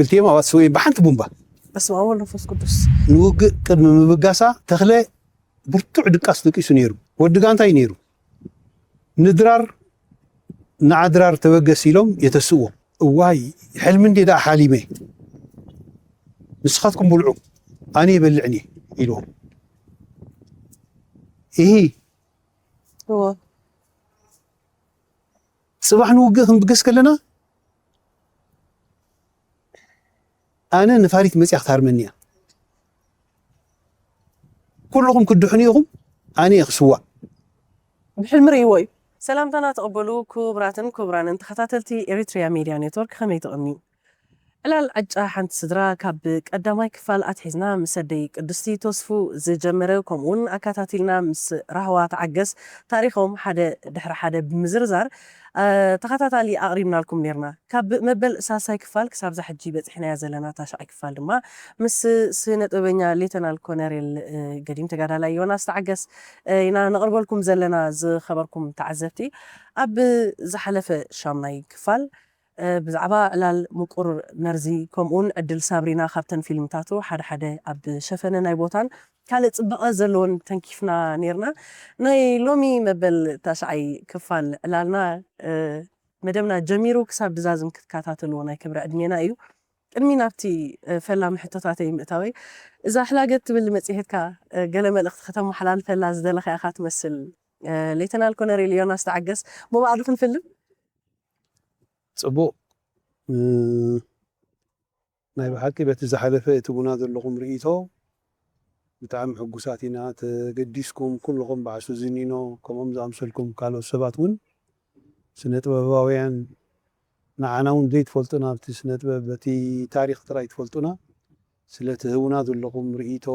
ክልቲኦም ኣባት ሰብኡየን ብሓንቲ ቡምባ። በስመ ኣብ ወወልድ ወመንፈስ ቅዱስ። ንውግእ ቅድሚ ምብጋሳ ተኽለ ብርቱዕ ድቃስ ደቂሱ ነይሩ። ወዲ ጋንታ እዩ ነይሩ። ንድራር ንዓድራር ተበገስ ኢሎም የተስእዎ። እዋይ ሕልሚ እንዴ ደኣ ሓሊመ፣ ንስኻትኩም ብልዑ ኣነ ይበልዕን እየ ኢልዎም። ይሂ እዎ ፅባሕ ንውግእ ክንብገስ ከለና ኣነ ነፋሪት መፅያ ክትሃርመኒ እያ። ኩልኹም ክትድሕኑ ኢኹም፣ ኣነ እየ ክስዋእ። ብሕልሚ ርእይዎ እዩ። ሰላምታና ተቐበሉ ክቡራትን ክቡራንን ተኸታተልቲ ኤሪትሪያ ሜድያ ኔትወርክ፣ ከመይ ትቕንዩ? ዕላል ዕጫ ሓንቲ ስድራ ካብ ቀዳማይ ክፋል ኣትሒዝና ምስ ኣደይ ቅድስቲ ተስፉ ዝጀመረ፣ ከምኡውን ኣካታቲልና ምስ ራህዋ ተዓገስ ታሪኾም ሓደ ድሕሪ ሓደ ብምዝርዛር ተኸታታሊ ኣቕሪብናልኩም ኔርና። ካብ መበል ሳልሳይ ክፋል ክሳብ ዛ ሕጂ በፂሕናያ ዘለና ታሽዓይ ክፋል ድማ ምስ ስነ ጥበበኛ ሌተናል ኮነሬል ገዲም ተጋዳላይ ዮናስ ተዓገስ ኢና ነቕርበልኩም ዘለና። ዝኸበርኩም ተዓዘብቲ፣ ኣብ ዝሓለፈ ሻምናይ ክፋል ብዛዕባ ዕላል ምቁር መርዚ ከምኡውን ዕድል ሳብሪና ካብተን ፊልምታቱ ሓደ ሓደ ኣብ ሸፈነ ናይ ቦታን ካልእ ፅበቐ ዘለዎን ተንኪፍና ኔርና። ናይ ሎሚ መበል ታሽዓይ ክፋል ዕላልና መደብና ጀሚሩ ክሳብ ድዛዝም ክትከታተልዎ ናይ ክብሪ ዕድሜና እዩ። ቅድሚ ናብቲ ፈላሚ ሕቶታተይ ምእታወይ፣ እዛ ሕላገት ትብል መፅሄትካ ገለ መልእኽቲ ከተመሓላልፈላ ዝደለኻ ኢኻ ትመስል። ሌተናል ኮነሬል ዮናስ ተዓገስ፣ ብባዕሉ ክንፍልም። ፅቡቕ። ናይ ብሓቂ በቲ ዝሓለፈ እትቡና ዘለኹም ርእይቶ ብጣዕሚ ሕጉሳት ኢና። ተገዲስኩም ኩልኹም በዓል ሱዚኒኖ ከምኦም ዝኣምሰልኩም ካልኦት ሰባት እውን ስነ ጥበባውያን ንዓና እውን ዘይትፈልጡና፣ ኣብቲ ስነ ጥበብ በቲ ታሪኽ ጥራይ ትፈልጡና፣ ስለ ትህቡና ዘለኹም ርእይቶ፣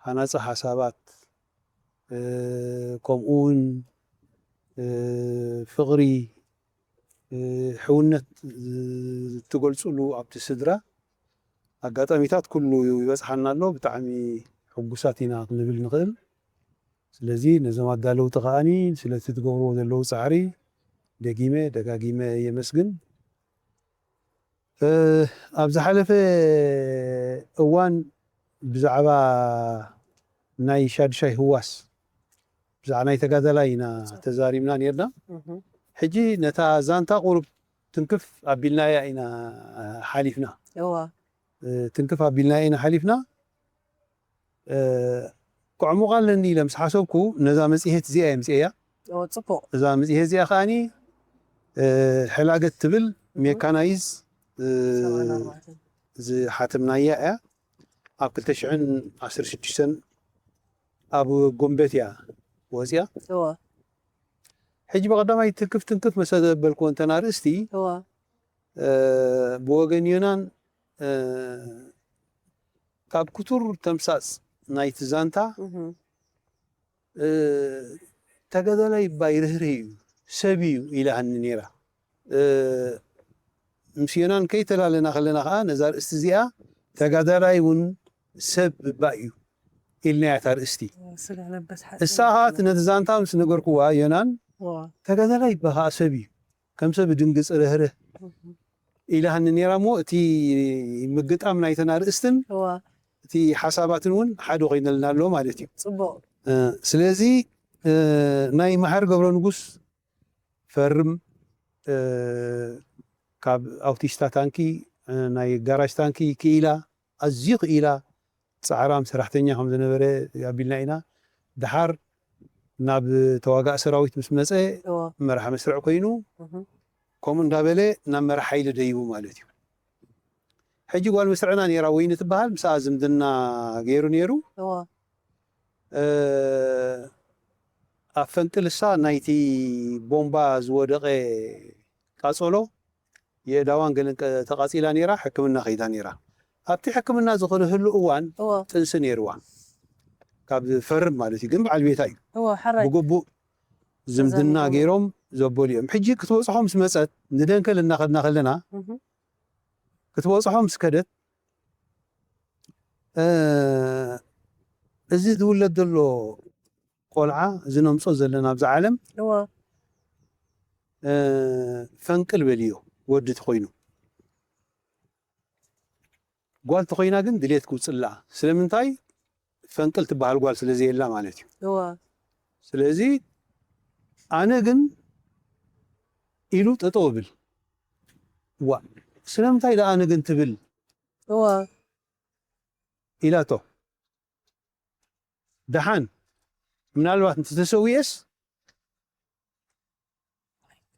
ሃናፂ ሓሳባት፣ ከምኡ እውን ፍቕሪ፣ ሕውነት እትገልፅሉ ኣብቲ ስድራ ኣጋጣሚታት ኩሉ ይበፅሓና ኣሎ። ብጣዕሚ ሕጉሳት ኢና ክንብል ንኽእል። ስለዚ ነዞም ኣዳለውቲ ከዓኒ ስለቲ ትገብርዎ ዘለዉ ፃዕሪ ደጊመ ደጋጊመ የመስግን። ኣብ ዝሓለፈ እዋን ብዛዕባ ናይ ሻድሻይ ህዋስ ብዛዕባ ናይ ተጋዳላይ ኢና ተዛሪብና ነርና። ሕጂ ነታ ዛንታ ቁሩብ ትንክፍ ኣቢልናያ ኢና ሓሊፍና። ትንክፍ ኣቢልናያ ኢና ሓሊፍና። ክዕሙቕ ኣለኒ ኢለ ምስ ሓሰብኩ ነዛ መፅሄት እዚኣ እየ ምፅኤያ። ጽቡቕ። እዛ መፅሄት እዚኣ ከዓኒ ሕላገት ትብል ሜካናይዝ ዝሓተምናያ እያ። ኣብ ክልተ ሽሕን ዓሰርተ ሽዱሽተን ኣብ ጎንበት እያ ወፅያ። ሕጂ ብቐዳማይ ትንክፍ ትንክፍ መሰ ዘበልክዎ እንተና ርእስቲ ብወገን ዮናን ካብ ክቱር ተምሳጽ ናይቲ ዛንታ ተጋዳላይ እባ ይርህርህ እዩ፣ ሰብ እዩ ኢላሃኒ ነይራ። ምስ ዮናን ከይተላለና ከለና ከዓ ነዛ ርእስቲ እዚኣ ተጋዳላይ እውን ሰብ እባ እዩ ኢልናያ እታ ርእስቲ። እሳ ከዓ እቲ ነቲ ዛንታ ምስ ነገርኩዋ ዮናን ተጋዳላይ እባ ከዓ ሰብ እዩ፣ ከም ሰብ ድንግፅ ርህርህ ኢላሃኒ ነይራ እሞ እቲ ምግጣም ናይተን ኣርእስትን እቲ ሓሳባትን እውን ሓደ ኮይነልና ኣሎ ማለት እዩ። ጽቡቕ። ስለዚ ናይ መሓሪ ገብረ ንጉስ ፈርም ካብ ኣውቲስታ ታንኪ ናይ ጋራጅ ታንኪ ክኢላ ኣዝዩ ክኢላ ፃዕራም ሰራሕተኛ ከም ዝነበረ ኣቢልና ኢና። ድሓር ናብ ተዋጋእ ሰራዊት ምስ መፀ መራሕ መስርዕ ኮይኑ ከምኡ እንዳበለ ናብ መራሕ ሓይሊ ደይቡ ማለት እዩ። ሕጂ ጓል መስርዕና ነይራ ወይኒ ትበሃል፣ ምስኣ ዝምድና ገይሩ ነይሩ። ኣብ ፈንቅል እሳ ናይቲ ቦምባ ዝወደቐ ቃፀሎ የእዳዋን ገለን ተቓፂላ ነይራ፣ ሕክምና ከይዳ ነይራ። ኣብቲ ሕክምና ዝኽልህሉ እዋን ጥንሲ ነይርዋ፣ ካብ ፈርም ማለት እዩ። ግን በዓል ቤታ እዩ፣ ብግቡእ ዝምድና ገይሮም ዘበሉ እዮም። ሕጂ ክትበፅሖ ምስ መፀት ንደንከል እናኸድና ከለና ክትበፅሖ ምስ ከደት እዚ ዝውለድ ዘሎ ቆልዓ እዚ ነምፆ ዘለና ኣብዚ ዓለም ፈንቅል በልዮ ወዲ ተኮይኑ ጓል ተኾይና ግን ድሌት ክውፅላ። ስለምንታይ? ፈንቅል ትበሃል ጓል ስለ ዘየላ ማለት እዩ። እዋ ስለዚ ኣነ ግን ኢሉ ጠጠው እብል። ዋ ስለምንታይ ደኣ ኣነ ግን ትብል እዋ ኢላቶ። ደሓን ምናልባት እንተተሰዊኤስ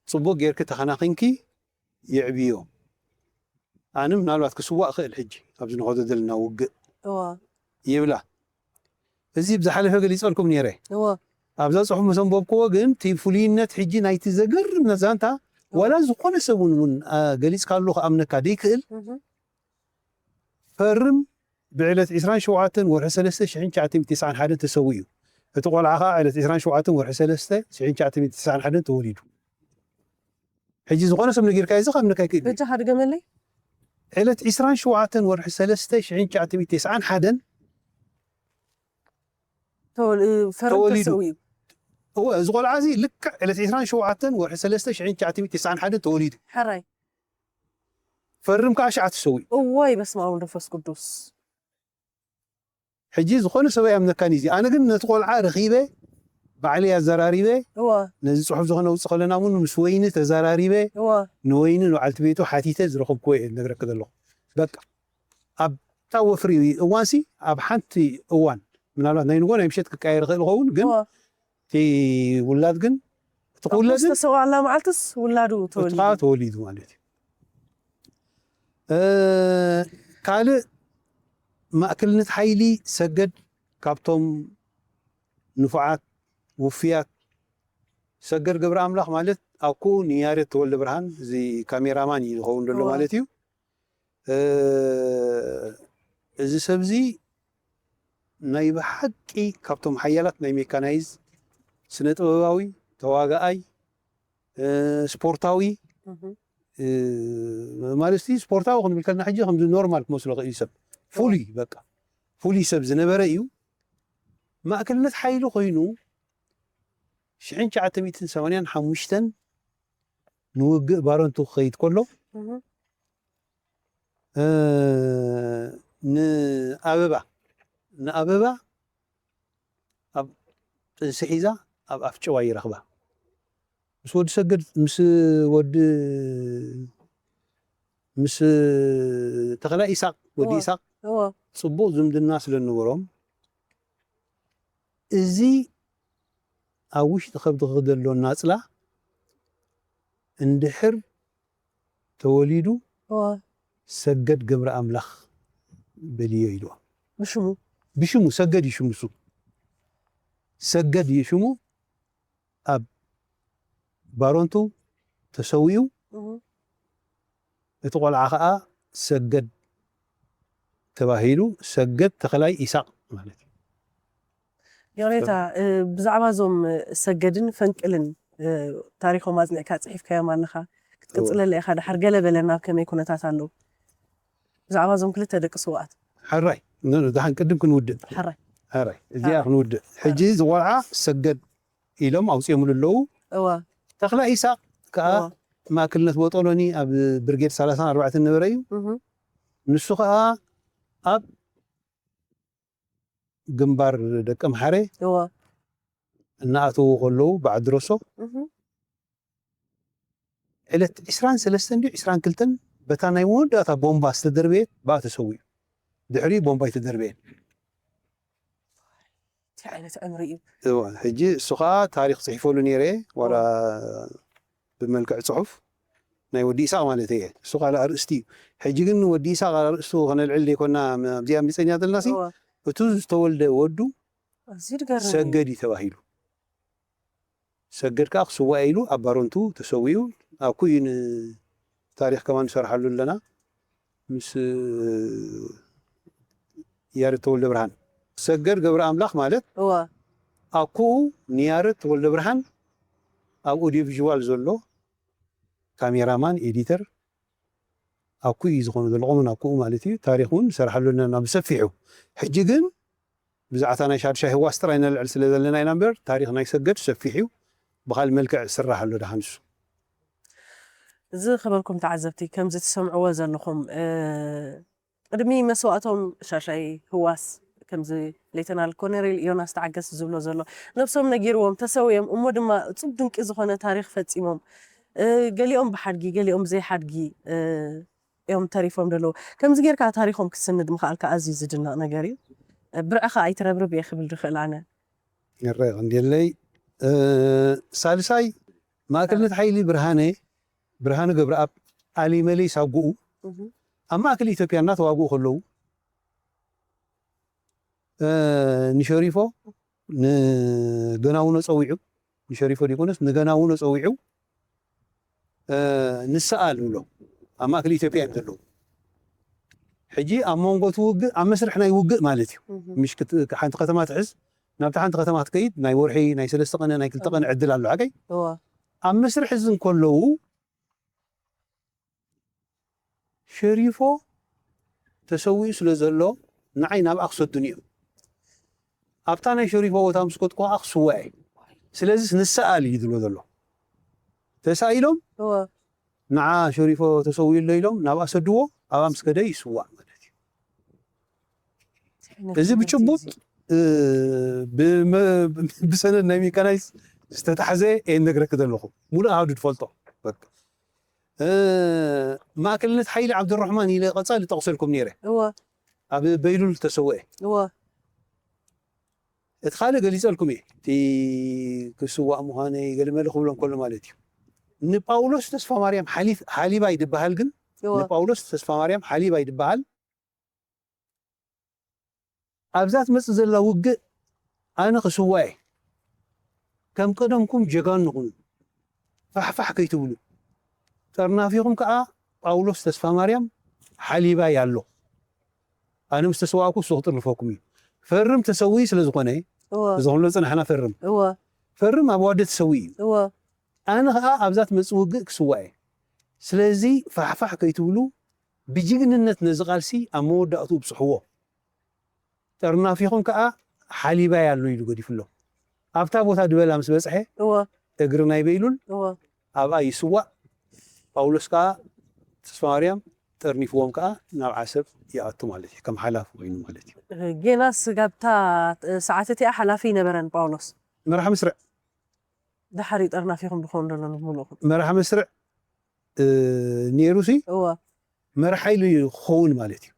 ጽቡቅ ጌርኪ ተኸናኺንኪ የዕብዮ። ኣነ ምናልባት ክስዋእ እኽእል ሕጂ ኣብዚ ንኸዶ ዘለና ውግእ እዋ ይብላ። እዚ ብዝሓለፈ ገሊጸልኩም ነይረ። እዋ ኣብዛ ጽሑፍ ምስ ኣንበብክዎ ግን እቲ ፍሉይነት ሕጂ ናይቲ ዘገርም ነዛንታ ዋላ ዝኾነ ሰብ እውን እውን አ፣ ገሊጽካሉ ክኣምነካ ደይክእል እህ ፈርም ብዕለት ዕስራን ሸውዓተን ወርሒ ሰለስተ ሽሕን ትሽዓተ ሚእትን ተስዓን ሓደን ተሰዊኡ። እቲ ቆልዓ ኸዓ ዕለት ዕስራን ሸውዓተን ወርሒ ሰለስተ ሽሕን ትሽዓተ ሚእትን ተስዓን ሓደን ተወሊዱ። ሕጂ ዝኾነ ሰብ ነጊርካዮ እዚ ካብ ነካይ ክእል እዩ። በጃኻ ድገመለይ ዕለት ዕስራን ሸውዓተን ወርሒ ሰለስተ ሽሕን ትሽዓተ ሚእትን ተስዓን ሓደን ተወል- ፈርም ተወሊዱ። ተሰዊኡ እወ እዚ ቆልዓ እዚ ልክዕ ዕለት ዕስራን ሸውዓተን ወርሒ ሰለስተ ሽሕን ትሽዓተ ሚእትን ተስዓን ሓደን ተወሊዱ። ሕራይ ፈርም ከዓ ሸዓ ተሰዊኡ። እዋይ በስመ ኣብ ወወልድ ወመንፈስ ቅዱስ ሕጂ ዝኾነ ሰብ ኣይኣምነካን እዩ። ኣነ ግን ነቲ ቆልዓ ረኺበ ባዕለይ ኣዘራሪበ እዋ ነዚ ፅሑፍ ዝኾነ ውፅ ከለና እውን ምስ ወይኒ ተዘራሪበ እዋ ንወይኒ ንበዓልቲ ቤቱ ሓቲተ ዝረኸብክዎ እየ ዝነግረኪ ዘለኹ። በቃ ኣብታ ወፍሪ እዋንሲ ኣብ ሓንቲ እዋን ምናልባት ናይ ንጎ ናይ ምሸት ክቀየር ይኽእል ይኸውን ግን እዋ እቲ ውላድ ግን እቲ ክውለድን ዝተሰውኣላ መዓልትስ ውላዱ እቲ ከዓ ተወሊዱ ተወሊዱ ማለት እዩ። እ፣ ካልእ ማእክልነት ሓይሊ ሰገድ ካብቶም ንፉዓት ውፍያት ሰገድ ገብረ ኣምላኽ ማለት ኣኩኡ ንያሬድ ተወልደ ብርሃን እዚ ካሜራማን እዩ ዝኸውን ዘሎ እዋ። ማለት እዩ። እ፣ እዚ ሰብ እዚ ናይ ብሓቂ ካብቶም ሓያላት ናይ ሜካናይዝ ስነ ጥበባዊ ተዋጋኣይ እ፣ ስፖርታዊ እህ እ፣ ማለት ስፖርታዊ ክንብል ከለና ሕጂ ከምዚ ኖርማል ክመስሎ ክእል እዩ ሰብ ፍሉይ በቃ ፍሉይ ሰብ ዝነበረ እዩ። ማእከልነት ሓይሊ ኮይኑ ሽሕን ትሽዓተ ሚእትን ሰማንያን ሓሙሽተን ንውግእ ባረንቱ ክኸይድ ከሎ እህ እ፣ ንኣበባ ንኣበባ ኣብ ጥንሲ ሒዛ ኣብ ኣፍ ጨዋይ ይረኽባ። ምስ ወዲ ሰገድ ምስ ወዲ ምስ ተኽላይ ኢሳቅ ወዲ እዋ። ኢሳቅ እዋ ጽቡቅ ዝምድና ስለ ዝነበሮም እዚ ኣብ ውሽጢ ከብድኺ ዘሎ ናጽላ እንድሕር ተወሊዱ እዋ ሰገድ ገብረ ኣምላኽ በልዮ ኢልዎ። ብሽሙ ብሽሙ ሰገድ እዩ ሽሙ እሱ ሰገድ እዩ ሽሙ። ኣብ ባሮንቱ ተሰዊኡ እህ እቲ ቆልዓ ከዓ ሰገድ ተባሂሉ ሰገድ ተኽላይ ኢሳቅ ማለት እዩ። ዮኔታ እ፣ ብዛዕባ እዞም እ፣ ሰገድን ፈንቅልን እ፣ ታሪኾም ኣጽኒዕካ ጽሒፍካዮም ኣለኻ ክትቅጽለለ ኢኻ ድሓር ገለ በለና ኣብ ከመይ ኩነታት ኣለዉ ብዛዕባ እዞም ክልተ ደቂ ስውኣት ሓራይ ን- ን- ደሓን ቅድም ክንውድእ ሓራይ ሓራይ እዚኣ ክንውድእ ሕጂ ዝቆልዓ ሰገድ ኢሎም ኣውፅኦምሉ ኣለዉ። እዋ ተኽላ ኢሳቅ ከዓ እዋ ማእክልነት ቦጦሎኒ ኣብ ብርጌድ ሰላሳን ኣርባዕተን ነበረ እዩ። እህ ንሱ ከዓ ኣብ ግንባር ደቂ ምሓረ እዋ እናኣተዉ ከለዉ ብዓዲ ረሶ እህ ዕለት ዕስራን ሰለስተን ድዩ ዕስራን ክልተን በታ ናይ መወዳእታ ቦምባ ዝተደርበየት ብኣ ተሰዊኡ። ድሕሪኡ ቦምባ ኣይተደርበየን። እንታይ ዓይነት ዕምሪ እዩ እዋ፣ ሕጂ እሱ ከዓ ታሪክ ፅሒፈሉ ነይረ ዋላ ብመልክዕ ፅሑፍ ናይ ወዲ ኢሳቅ ማለት እየ። እሱ ካልእ ኣርእስቲ እዩ። ሕጂ ግን ወዲ ኢሳቅ ኣርእስቱ ከነልዕል ዘይኮና ኣብዚኣ ሚፀኛ ዘለና ሲ እዋ እቱ ዝተወልደ ወዱ ኣዝዩ ድገርም እዩ። ሰገድ እዩ ተባሂሉ። ሰገድ ከዓ ክስዋእ ኢሉ ኣብ ባሮንቱ ተሰዊኡ ኣብ ኩዩ ታሪክ ከማን ንሰርሓሉ ኣለና ምስ ያሬድ ተወልደ ብርሃን። ሰገድ ገብረ ኣምላኽ ማለት እዋ ኣኩኡ ንያሬድ ተወልደ ብርሃን ኣብ ኦዲዮ ቪዥዋል ዘሎ ካሜራማን ኤዲተር ኣኩኡ እዩ ዝኾነ ዘሎ ቆመን ኣኩኡ ማለት እዩ። ታሪክ እውን ንሰርሓሉ ኣለና ብሰፊሑ። ሕጂ ግን ብዛዕታ ናይ ሻድሻይ ህዋስ ጥራይ ነልዕል ስለ ዘለና ኢና እምበር ታሪክ ናይ ሰገድ ሰፊሕ እዩ። ብካልእ መልክዕ ዝስራሕ ኣሎ ደሓን ንሱ። ዝኸበርኩም ተዓዘብቲ ከምዚ ትሰምዕዎ ዘለኹም እ፣ ቅድሚ መስዋእቶም ሻሻይ ህዋስ ከምዚ ሌተናል ኮነሬል ዮናስ ተዓገስ ዝብሎ ዘሎ ነብሶም ነጊርዎም ተሰውዮም እሞ ድማ እጹብ ድንቂ ዝኾነ ታሪኽ ፈጺሞም እ፣ ገሊኦም ብሓድጊ ገሊኦም ብዘይሓድጊ እ፣ እዮም ተሪፎም ዘለዉ። ከምዚ ጌርካ ታሪኾም ክትስንድ ምኽኣልካ ኣዝዩ ዝድነቕ ነገር እዩ። እ፣ ብርዕኻ ኣይትረብርብ እየ ክብል ዝኽእል ኣነ። ይረ ቀንዴለይ እ፣ ሳልሳይ ማእከልነት ሓይሊ ብርሃነ ብርሃነ ገብረኣብ ኣሊመለይ ሳጉኡ ኣብ ማእከል ኢትዮጵያ እናተዋግኡ ከለዉ እ፣ ንሸሪፎ ንገናውኖ ጸዊዑ ንሸሪፎ ዲኮነስ ንገናውኖ ጸዊዑ እ፣ ንስኣል ብሎ ኣብ ማእከል ኢትዮጵያ እዮም ዘለዉ። ሕጂ ኣብ መንጎ እቲ ውግእ ኣብ መስርሕ ናይ ውግእ ማለት እዩ ምሽ ክት- ሓንቲ ከተማ ትሕዝ ናብቲ ሓንቲ ከተማ ክትከይድ ናይ ወርሒ ናይ ሰለስተ ቀነ ናይ ክልተ ቀነ ዕድል ኣሎ ሓቀይ እወ ኣብ መስርሕ እዚ እንከለዉ ሸሪፎ ተሰዊኡ ስለ ዘሎ ንዓይ ናብኣ ክሰዱኒ እዮም ኣብታ ናይ ሸሪፎ ቦታ ምስ ከድኩ ከዓ ክስዋእ እየ ስለዚስ ንሰኣል እዩ ዝብሎ ዘሎ ተሳኢሎም እወ ንዓ ሸሪፎ ተሰዊኡ ኣሎ ኢሎም ናብኣ ሰድዎ ኣብኣ ምስ ከደ ይስዋእ ማለት እዩ እዚ ብጭቡጥ እ፣ ብመ- ብሰነድ ናይ ሜካናይዝ ዝተታሕዘ እየ ነግረክ ዘለኹ ሙሉእ ኣሃዱ ትፈልጦ በቃ። እ፣ ማእከልነት ሓይሊ ዓብደራሕማን ኢለ ቀፃሊ ጠቕሰልኩም ነይረ እወ ኣብ በይሉል ተሰወአ እወ እቲ ካልእ ገሊፀልኩም እየ እቲ ክስዋእ ምዃነይ ገለመለ ክብሎም ከሎ ማለት እዩ ንጳውሎስ ተስፋ ማርያም ሓሊፍ- ሓሊባይ ድበሃል ግን እወ ንጳውሎስ ተስፋ ማርያም ሓሊባይ ድበሃል ኣብዛ ትመፅእ ዘላ ውግእ ኣነ ክስዋ እየ ከም ቀደምኩም ጀጋኑ ኩኑ ፋሕፋሕ ከይትብሉ ጠርናፊኹም ከዓ ጳውሎስ ተስፋ ማርያም ሓሊባይ ኣሎ ኣነ ምስ ተሰዋእኩ እሱ ክጥርንፈኩም እዩ ፈርም ተሰዊ ስለ ዝኾነ እወ እዚ ክንብሎ ዝፀናሕና ፈርም እወ ፈርም ኣብ ዋደ ተሰዊ እዩ እወ ኣነ ከዓ ኣብዛ ትመፅእ ውግእ ክስዋ እየ ስለዚ ፋሕፋሕ ከይትብሉ ብጅግንነት ነዚ ቃልሲ ኣብ መወዳእትኡ ብፅሕዎ ጠርናፊኹም ከዓ ሓሊባይ ኣሎ ኢሉ ገዲፍሎም ኣብታ ቦታ ድበላ ምስ በፅሐ እወ እግሪ ናይ በይሉል እወ ኣብኣ ይስዋእ ጳውሎስ ከዓ ተስፋ ማርያም ጠርኒፍዎም ከዓ ናብ ዓሰብ ይኣቱ ማለት እዩ ከም ሓላፊ ኮይኑ ማለት እዩ ጌና ስጋብታ ሰዓት እቲኣ ሓላፊ ይነበረን ጳውሎስ መርሓ ምስርዕ ድሓር ይጠርናፊኹም ዝኾኑ ዘሎ ንምሉእኹም መርሓ ምስርዕ እ፣ ነይሩ ሲ እወ መርሓ ኢሉ ክኸውን ማለት እዩ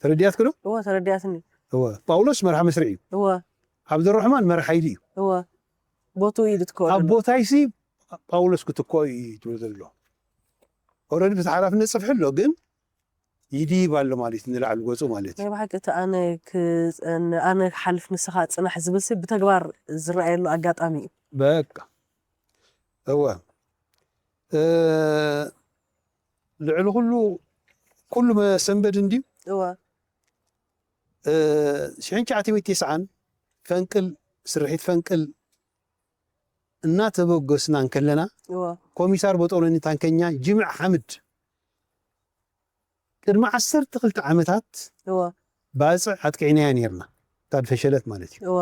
ተረዲኣትክ ዶ እወ ተረዲኣትኒ እወ ጳውሎስ መርሓ መስርዕ እዩ እወ ዓብደራሕማን መርሓ ኢሉ እዩ እወ ቦቱ እዩ ዝትከወሉ ኣብ ቦታይ ሲ ጳውሎስ ክትኮ እዩ ትብል ዘሎ ኦረዲ ብቲ ሓላፍነት ፅፍሒ ኣሎ ግን ይድይብ ኣሎ ማለት እዩ ንላዕሊ ገፁ ማለት እዩ ናይ ብሓቂ እቲ ኣነ ክፀን- ኣነ ክሓልፍ ንስኻ ፅናሕ ዝብል ሲ ብተግባር ዝረኣየሉ ኣጋጣሚ እዩ በቃ እወ እ፣ ልዕሊ ኩሉ ኩሉ መሰንበድ እንድዩ እወ እ፣ ሽሕን ትሽዓተ ሚእቲ ተስዓን ፈንቅል ስርሒት ፈንቅል እናተበገስና እንከለና እወ ኮሚሳር በጦሎኒ ታንከኛ ጅምዕ ሓምድ ቅድሚ ዓሰርተ ክልተ ዓመታት እወ ባፅዕ ኣጥቂዕናያ ነርና እታ ፈሸለት ማለት እዩ እወ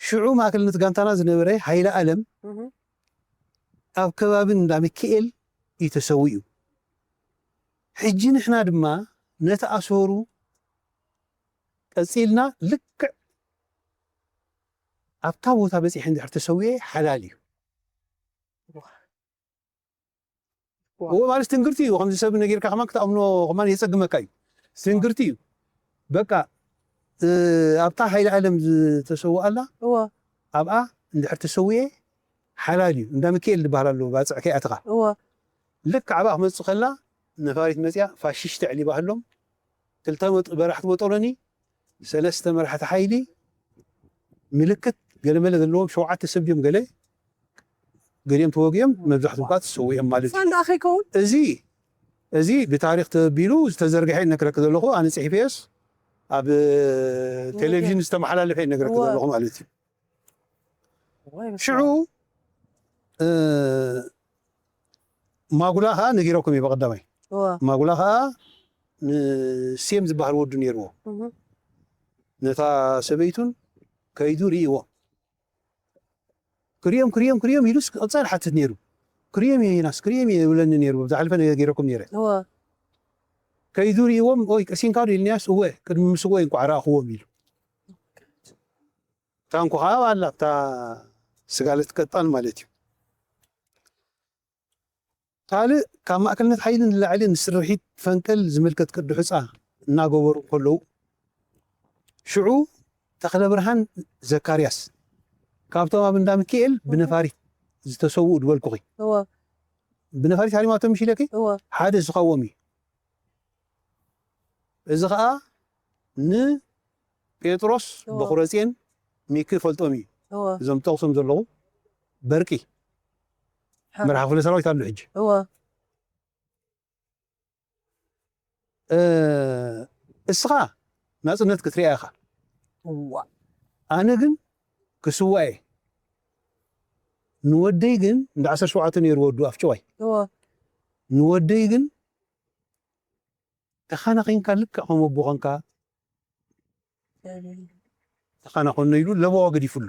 ሽዑ ማእከልነት ጋንታና ዝነበረ ሃይለ ኣለም እህ ኣብ ከባቢ እንዳ ሚካኤል እዩ ተሰዊኡ ሕጂ ንሕና ድማ ነቲ ኣሰሩ ቀፂልና ልክዕ ኣብታ ቦታ በፂሐ እንድሕር ተሰዊኤ ሓላል እዩ እዎ ማለት ትንግርቲ እዩ ከምዚ ሰብ ነጊርካ ከማን ክትኣምኖ ከማን የፀግመካ እዩ ትንግርቲ እዩ በቃ እ፣ ኣብታ ሓይሊ ዓለም ዝተሰውኣላ እዎ ኣብኣ እንድሕር ተሰዊኤ ሓላል እዩ እንዳ ሚካኤል ዝበሃል ኣሎ ባፅዕ ከይኣትኻ እዎ ልክዕ ኣብኣ ክመፅእ ከላ ነፋሪት መፅያ ፋሽሽቲ ኣዕሊባህሎም ክልተ መጥ- በራሕቲ መጠሎኒ ሰለስተ መራሕቲ ሓይሊ ምልክት ገለመለ ዘለዎም ሸውዓተ ሰብ ድዮም ገለ ገሊኦም ተወጊኦም መብዛሕትኡ ከዓ ተሰዊኦም ማለት እዩ ሳንዳ ከይከውን እዚ እዚ ብታሪክ ተቢሉ ዝተዘርግሐ ይነግረክ ዘለኹ ኣነ ፅሒፈዮስ ኣብ ቴሌቪዥን ዝተመሓላለፈ ይነግረክ እወ። ዘለኹ ማለት እዩ ወይ በስመ ሽዑ ኣብ። እ፣ ማጉላ ከዓ ነጊረኩም እዩ ብቀዳማይ እወ። ማጉላ ከዓ ንሴም ዝበሃል ወዱ ነይርዎ እህ። ነታ ሰበይቱን ከይዱ ርእይዎ ክሪኦም ክሪኦም ክሪኦም ኢሉስ ቀፃሊ ሓትት ነይሩ ክሪኦም እየ፣ ዮናስ ክሪኦም እየ ይብለኒ ነይሩ። ብዝሓለፈ ገይረኩም ነይረ። እወ። ከይዱ ርእይዎም፣ "ኦይ፣ ቀሲንካ ዶ?" ኢልኒያስ፣ "እወ፣ ቅድሚ ምስዋይ እንኳዕ ረኣኽዎም" ኢሉ። ታንኩ ከዓ ኣብኣ ኣላ፣ ኣብታ ስጋለት ቀጣን ማለት እዩ። ካልእ ካብ ማእከልነት ሓይሊ ንላዕሊ ንስርሒት ፈንቅል ዝምልከት ቅዲ ሑጻ እናገበሩ እንከለዉ፣ ሽዑ ተኽለብርሃን ዘካርያስ ካብቶም ኣብ እንዳ ሚካኤል ብነፋሪት ዝተሰውኡ ዝበልኩኺ፣ እወ። ብነፋሪት ሃሪማቶም ምሽ ኢለኪ? እወ። ሓደ ዝኻዎም እዩ። እዚ ኸኣ ንጴጥሮስ እወ። በኹረጽዮን ሚኪ ፈልጦም እዩ። እወ። እዞም ጠቕሶም ዘለኹ በርቂ ሓ- መርሓ ክፍለ ሰራዊት ኣሎ ሕጂ። እወ። እ፣ እስኻ ናጽነት ክትሪኣ ኢኻ። እዋ። ኣነ ግን ክስዋእ እየ። ንወደይ ግን እንደ ዓሰርተ ሸውዓተ ነይሩ ወዱ ኣፍጨዋይ። እወ። ንወደይ ግን ተኻናኺንካ ልክዕ ከም ኣቦ ኾንካ እም። ተኻናኾኖ ኢሉ ለበዋ ገዲፉሉ።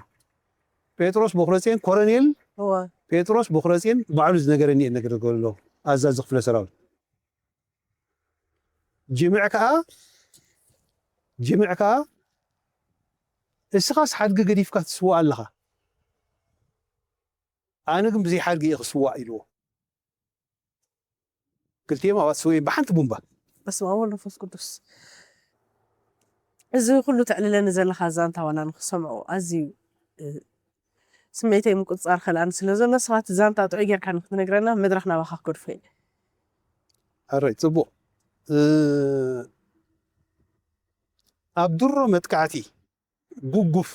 ጴጥሮስ በኹረጽዮን ኮረኔል እወ። ጴጥሮስ በኹረጽዮን ባዕሉ ዝነገረኒ እየ ነገር ዘሎ ኣዛዚ ክፍለ ሰራዊት። ጅምዕ ከኣ፣ ጅምዕ ከኣ፣ "እስኻስ ሓድጊ ገዲፍካ ትስዋእ ኣለኻ፣ ኣነ ግን ብዘይ ሓድጊ እየ ክስዋእ" ኢልዎ። ክልቲኦም ኣባት ስውእ ብሓንቲ ቡምባ። በስመ ኣብ ወወልድ ወመንፈስ ቅዱስ። እዚ ኩሉ ተዕልለኒ ዘለኻ ዛንታ ዋላ ንኽሰምዖ ኣዝዩ፣ እ፣ ስምዒተይ ምቁጽጻር ከልኣኒ ስለ ዘሎ፣ ሰባት ዛንታ ጥዑይ ጌርካ ንኽትነግረና መድረኽ ናባኻ ክገድፎ እየ። ኣረይ፣ ጽቡቕ። እ፣ ኣብ ድሮ መጥቃዕቲ ጉጉፍ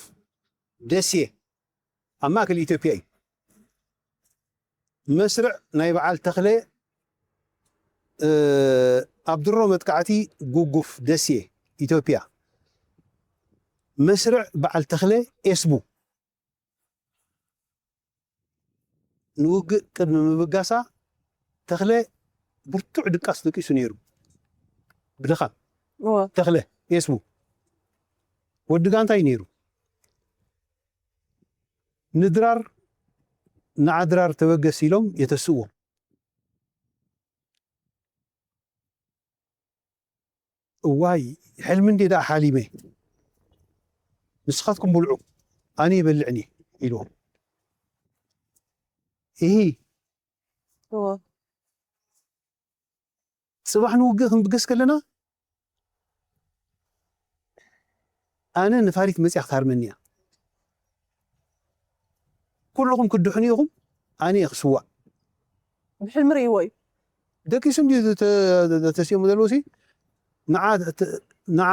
ደሴ ኣብ ማእከል ኢትዮጵያ እዩ። መስርዕ ናይ በዓል ተኽለ፣ እ፣ ኣብ ድሮ መጥቃዕቲ ጉጉፍ ደሴ ኢትዮጵያ፣ መስርዕ በዓል ተኽለ ኤስቡ ንውግእ ቅድሚ ምብጋሳ ተኽለ ብርቱዕ ድቃስ ደቂሱ ነይሩ። ብድኻም እወ። ተኽለ ኤስቡ ወዲ ጋንታ እዩ ነይሩ። ንድራር፣ "ንዓ ድራር ተበገስ" ኢሎም የተስእዎ። "እዋይ፣ ሕልሚ እንዴ ደኣ ሓሊመ፣ ንስኻትኩም ብልዑ፣ ኣነ ይበልዕን እየ" ኢልዎም። እሂ። እወ። ጽባሕ ንውግእ ክንብገስ ከለና፣ ኣነ ነፋሪት መጽያ ክትሃርመኒ እያ። ኩልኹም ክትድሕኑ ኢኹም፣ ኣነ እየ ክስዋእ። ብሕልሚ ርእይዎ እዩ። ደቂሱ እንድዩ ተ-፣ ተ-፣ ተሲእሞ ዘለዎ ሲ፣ ንዓ ተ-፣ ንዓ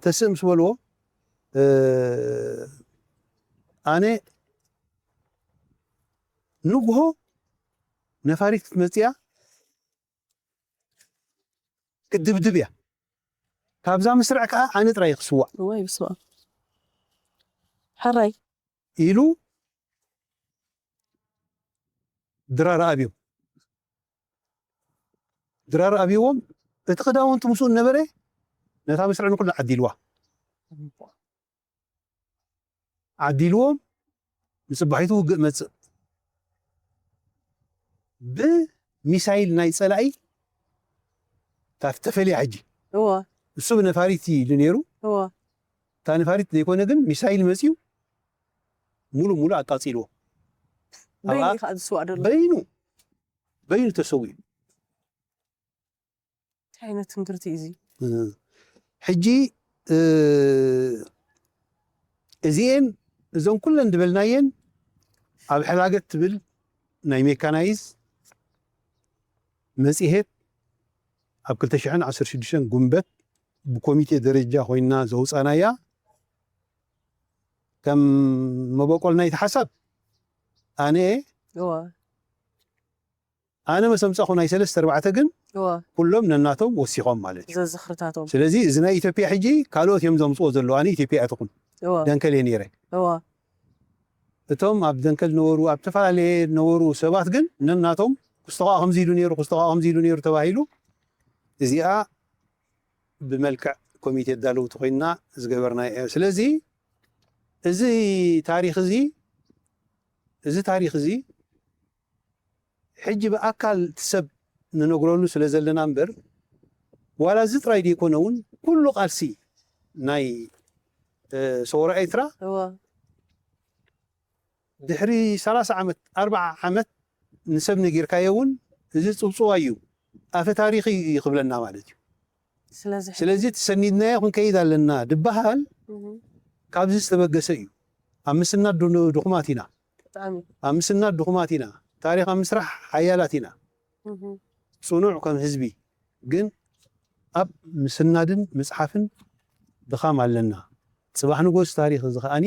ተስእ ምስ በልዎ፣ እ፣ ኣነ ንግሆ ነፋሪት ክትመጽእ እያ፣ ክትድብድብ እያ። ካብዛ ምስራዕ ከኣ ኣነ ጥራይ እየ ክስዋእ። እዋይ፣ በስመ ኣብ። ሕራይ። ኢሉ ድራር ኣብዮም። ድራር ኣብይዎም፣ እቲ ክዳውንቲ ምስኡ ነበረ፣ ነታ ምስራዕ ንኩላ ዓዲልዋ። ዓዲልዎም፣ ንጽባሒቱ ውግእ መጽእ። ብሚሳይል ናይ ጸላኢ ታፍ ተፈልያ ሕጂ። እወ። እሱ ብነፋሪት እዩ ኢሉ ነይሩ። እወ። እታ ነፋሪት ዘይኮነ ግን ሚሳይል መጽዩ ሙሉ ሙሉ ኣቃጺልዎ። በይኑ ኣብኣ እዩ ከዓ ዝስዋእ ዘሎ። በይኑ፣ በይኑ ተሰዊኡ። እንታይ ዓይነት ትንግርቲ እዩ እዚ? እ፣ ሕጂ፣ እ፣ እዚኤን፣ እዞን ኩለን ዝበልናየን ኣብ ሕላገት ትብል ናይ ሜካናይዝ መጽሔት ኣብ ክልተ ሽሕን ዓሰርተ ሽዱሽተን ጉንበት ብኮሚቴ ደረጃ ኮይና ዘውጻናያ። ከም መበቆል ናይቲ ሓሳብ ኣነ እየ። እወ። ኣነ መሰምጻኹ ናይ ሰለስተ ኣርባዕተ ግን እወ። ኩሎም ነናቶም ወሲኾም ማለት እዩ። ዘዝኽርታቶም። ስለዚ እዚ ናይ ኢትዮጵያ ሕጂ ካልኦት እዮም ዘምጽኦ ዘለዉ። ኣነ ኢትዮጵያ እያ ትኹን። እወ። ደንከል እየ ነይረ። እወ። እቶም ኣብ ደንከል ነበሩ፣ ኣብ ዝተፈላለየ ነበሩ ሰባት ግን ነናቶም ክስተኻኦ ከምዚ ኢሉ ነይሩ፣ ክስተኻኦ ከምዚ ኢሉ ነይሩ ተባሂሉ እዚኣ ብመልክዕ ኮሚቴ ኣዳለውቲ ኮይንና ዝገበርና እያ። ስለዚ እዚ ታሪኽ እዚ፣ እዚ ታሪኽ እዚ ሕጂ ብኣካል እቲ ሰብ ንነግረሉ ስለ ዘለና እምበር፣ ዋላ እዚ ጥራይ ዘይኮነ እውን ኩሉ ቃልሲ ናይ ሰውራ ኤርትራ ድሕሪ ሰላሳ ዓመት ኣርባዓ ዓመት ንሰብ ነጊርካዮ እውን እዚ ጽብጽዋ እዩ፣ ኣፈ ታሪኽ እዩ ክብለና ማለት እዩ። ስለዚ ተሰኒድናዮ ክንከይድ ኣለና ድበሃል ካብዚ ዝተበገሰ እዩ። ኣብ ምስናድ ድኹማት ኢና። ኣብ ምስናድ ድኹማት ኢና። ታሪኽ ኣብ ምስራሕ ሓያላት ኢና። ጽኑዕ ከም ህዝቢ ግን ኣብ ምስናድን ምጽሓፍን ድኻም ኣለና። ጽባሕ ንጎስ ታሪኽ እዚ ከኣኒ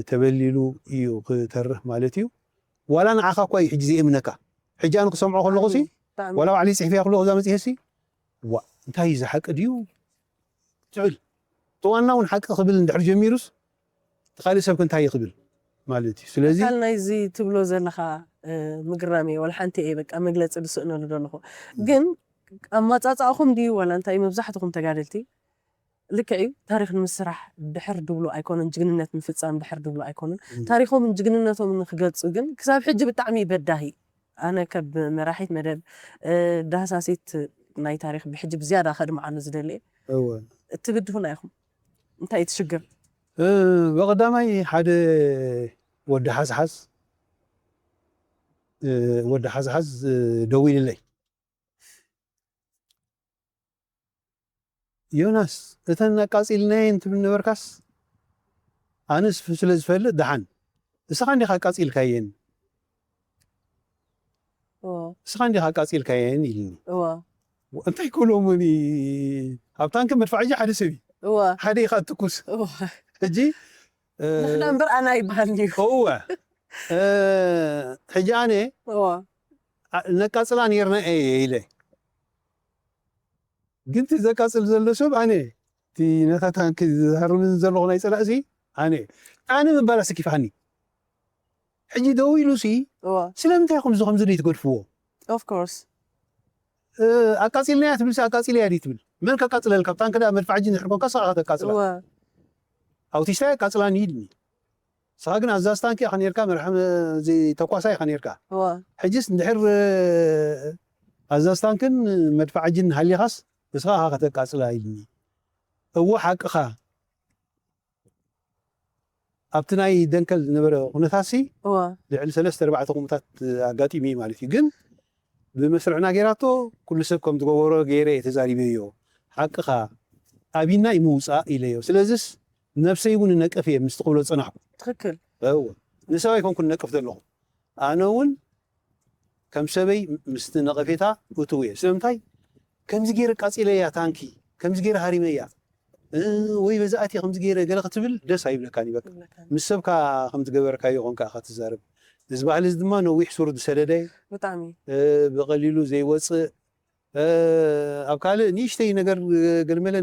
ተበሊሉ እዩ ክተርፍ ማለት እዩ። ዋላ ንዓኻ እኳ እዩ ሕጂ ዘይእምነካ። ሕጂ ኣነ ክሰምዖ ከለኹ ሲ ዋላ ባዕለይ ጽሒፈያ ከለኹ እዛ መጽሔት ሲ ዋ እንታይ እዩ ዝሓቂ ድዩ ትብል። እቲ ዋና እውን ሓቂ ክብል እንድሕር ጀሚሩስ እቲ ካልእ ሰብ ከ እንታይ እዩ ክብል ማለት እዩ። ስለዚ ኣካል ናይዚ ትብሎ ዘለኻ ምግራም እየ። ዋላ ሓንቲ እየ በቃ መግለጺ ዝስእነሉ ዘለኹ። ግን ኣማጻጻእኹም ድዩ ዋላ እንታይ መብዛሕትኹም ተጋደልቲ ልክዕ እዩ። ታሪኽ ንምስራሕ ድሕር ድብሉ ኣይኮኑን፣ ጅግንነት ምፍጻም ድሕር ድብሉ ኣይኮኑን። ታሪኾምን ጅግንነቶምን ንክገልጹ ግን ክሳብ ሕጂ ብጣዕሚ በዳሂ። ኣነ ከብ መራሒት መደብ ዳህሳሲት ናይ ታሪኽ ብሕጂ ብዝያዳ ከድምዓሉ ዝደሊ እየ። እትብድሁና ኢኹም። እንታይ እዩ እቲ ሽግር? ብቐዳማይ ሓደ ወዲ ሓዝሓዝ ወዲ ሓዝሓዝ ደዊልለይ ዮናስ እተን ኣቃጺልናየን ትብል ነበርካስ ኣነስ ስለ ዝፈልጥ ደሓን እስኻ እንዲኻ ኣቃጺልካየን እስኻ እንዲኻ ኣቃጺልካየን ኢልኒ። እንታይ ክብሎምኒ ኣብ ታንኪ መድፋዕ እጂ ሓደ ሰብ እዩ ሓደ ኢኻ ትኩስ ሕጂ ንሕና እምበር ኣና ይበሃል እዩ። እወ ሕጂ ኣነ ነቃጽላ ነርና እየ ኢለ ግን እቲ ዘቃጽል ዘሎ ሰብ ኣነ እቲ ነታ ታንኪ ዝሃርምን ዘለኹ ናይ ጸላእሲ ኣነ ኣነ ምባል ኣሰኪፋኒ ሕጂ ደው ኢሉሲ ስለምንታይ ኢኹም እዚ ከምዚ ደይ ትገድፍዎ of course ኣቃጺልናያ ትብል ኣቃጺለያ ድዩ ትብል መን ከቃጽለልካ ብታንኪ ዳ መድፋዕ እጂ ንድሕር ኮንካ ስኻ ከተቃጽላ ኣውቲስታ የቃጽላኒ ኢልኒ ስኻ ግን ኣዛዝ ታንኪ ኢኻ ነርካ መርሓ ተኳሳ ኢኻ ነርካ ሕጅስ እንድሕር ኣዛዝ ታንክን መድፋዕ እጅን ሃሊኻስ ንስኻ ኢኻ ከተቃጽላ ኢልኒ እወ ሓቅኻ ኣብቲ ናይ ደንከል ዝነበረ ኩነታትሲ ልዕሊ ሰለስተ ኣርባዕተ ቁምታት ኣጋጢሙ እዩ ማለት እዩ ግን ብመስርዕና ገይራቶ ኩሉ ሰብ ከም ዝገበሮ ገይረ እየ ተዛሪበዮ ሓቅኻ ኣቢና ይምውፃእ ኢለዮ ስለዚስ ነብሰይ እውን ነቅፍ እየ ምስ ትኽብሎ ዝፀናሕኩ ትኽክል እወ ንሰብ ኣይኮንኩን ነቅፍ ዘለኹ ኣነ እውን ከም ሰበይ ምስቲ ነቐፌታ እትው እየ ስለምንታይ ከምዚ ገይረ ቃፂለያ ታንኪ ከምዚ ገይረ ሃሪመያ ወይ በዛእቲ ከምዚ ገይረ ገለ ክትብል ደስ ኣይብለካን ይበቃ ምስ ሰብካ ከም ዝገበርካዮ ኮንካ ኢኻ ትዛረብ እዚ ባህሊ እዚ ድማ ነዊሕ ሱር ዝሰደደ ብጣዕሚ ብቐሊሉ ዘይወፅእ ኣብ ካልእ ንእሽተይ ነገር ገለመለ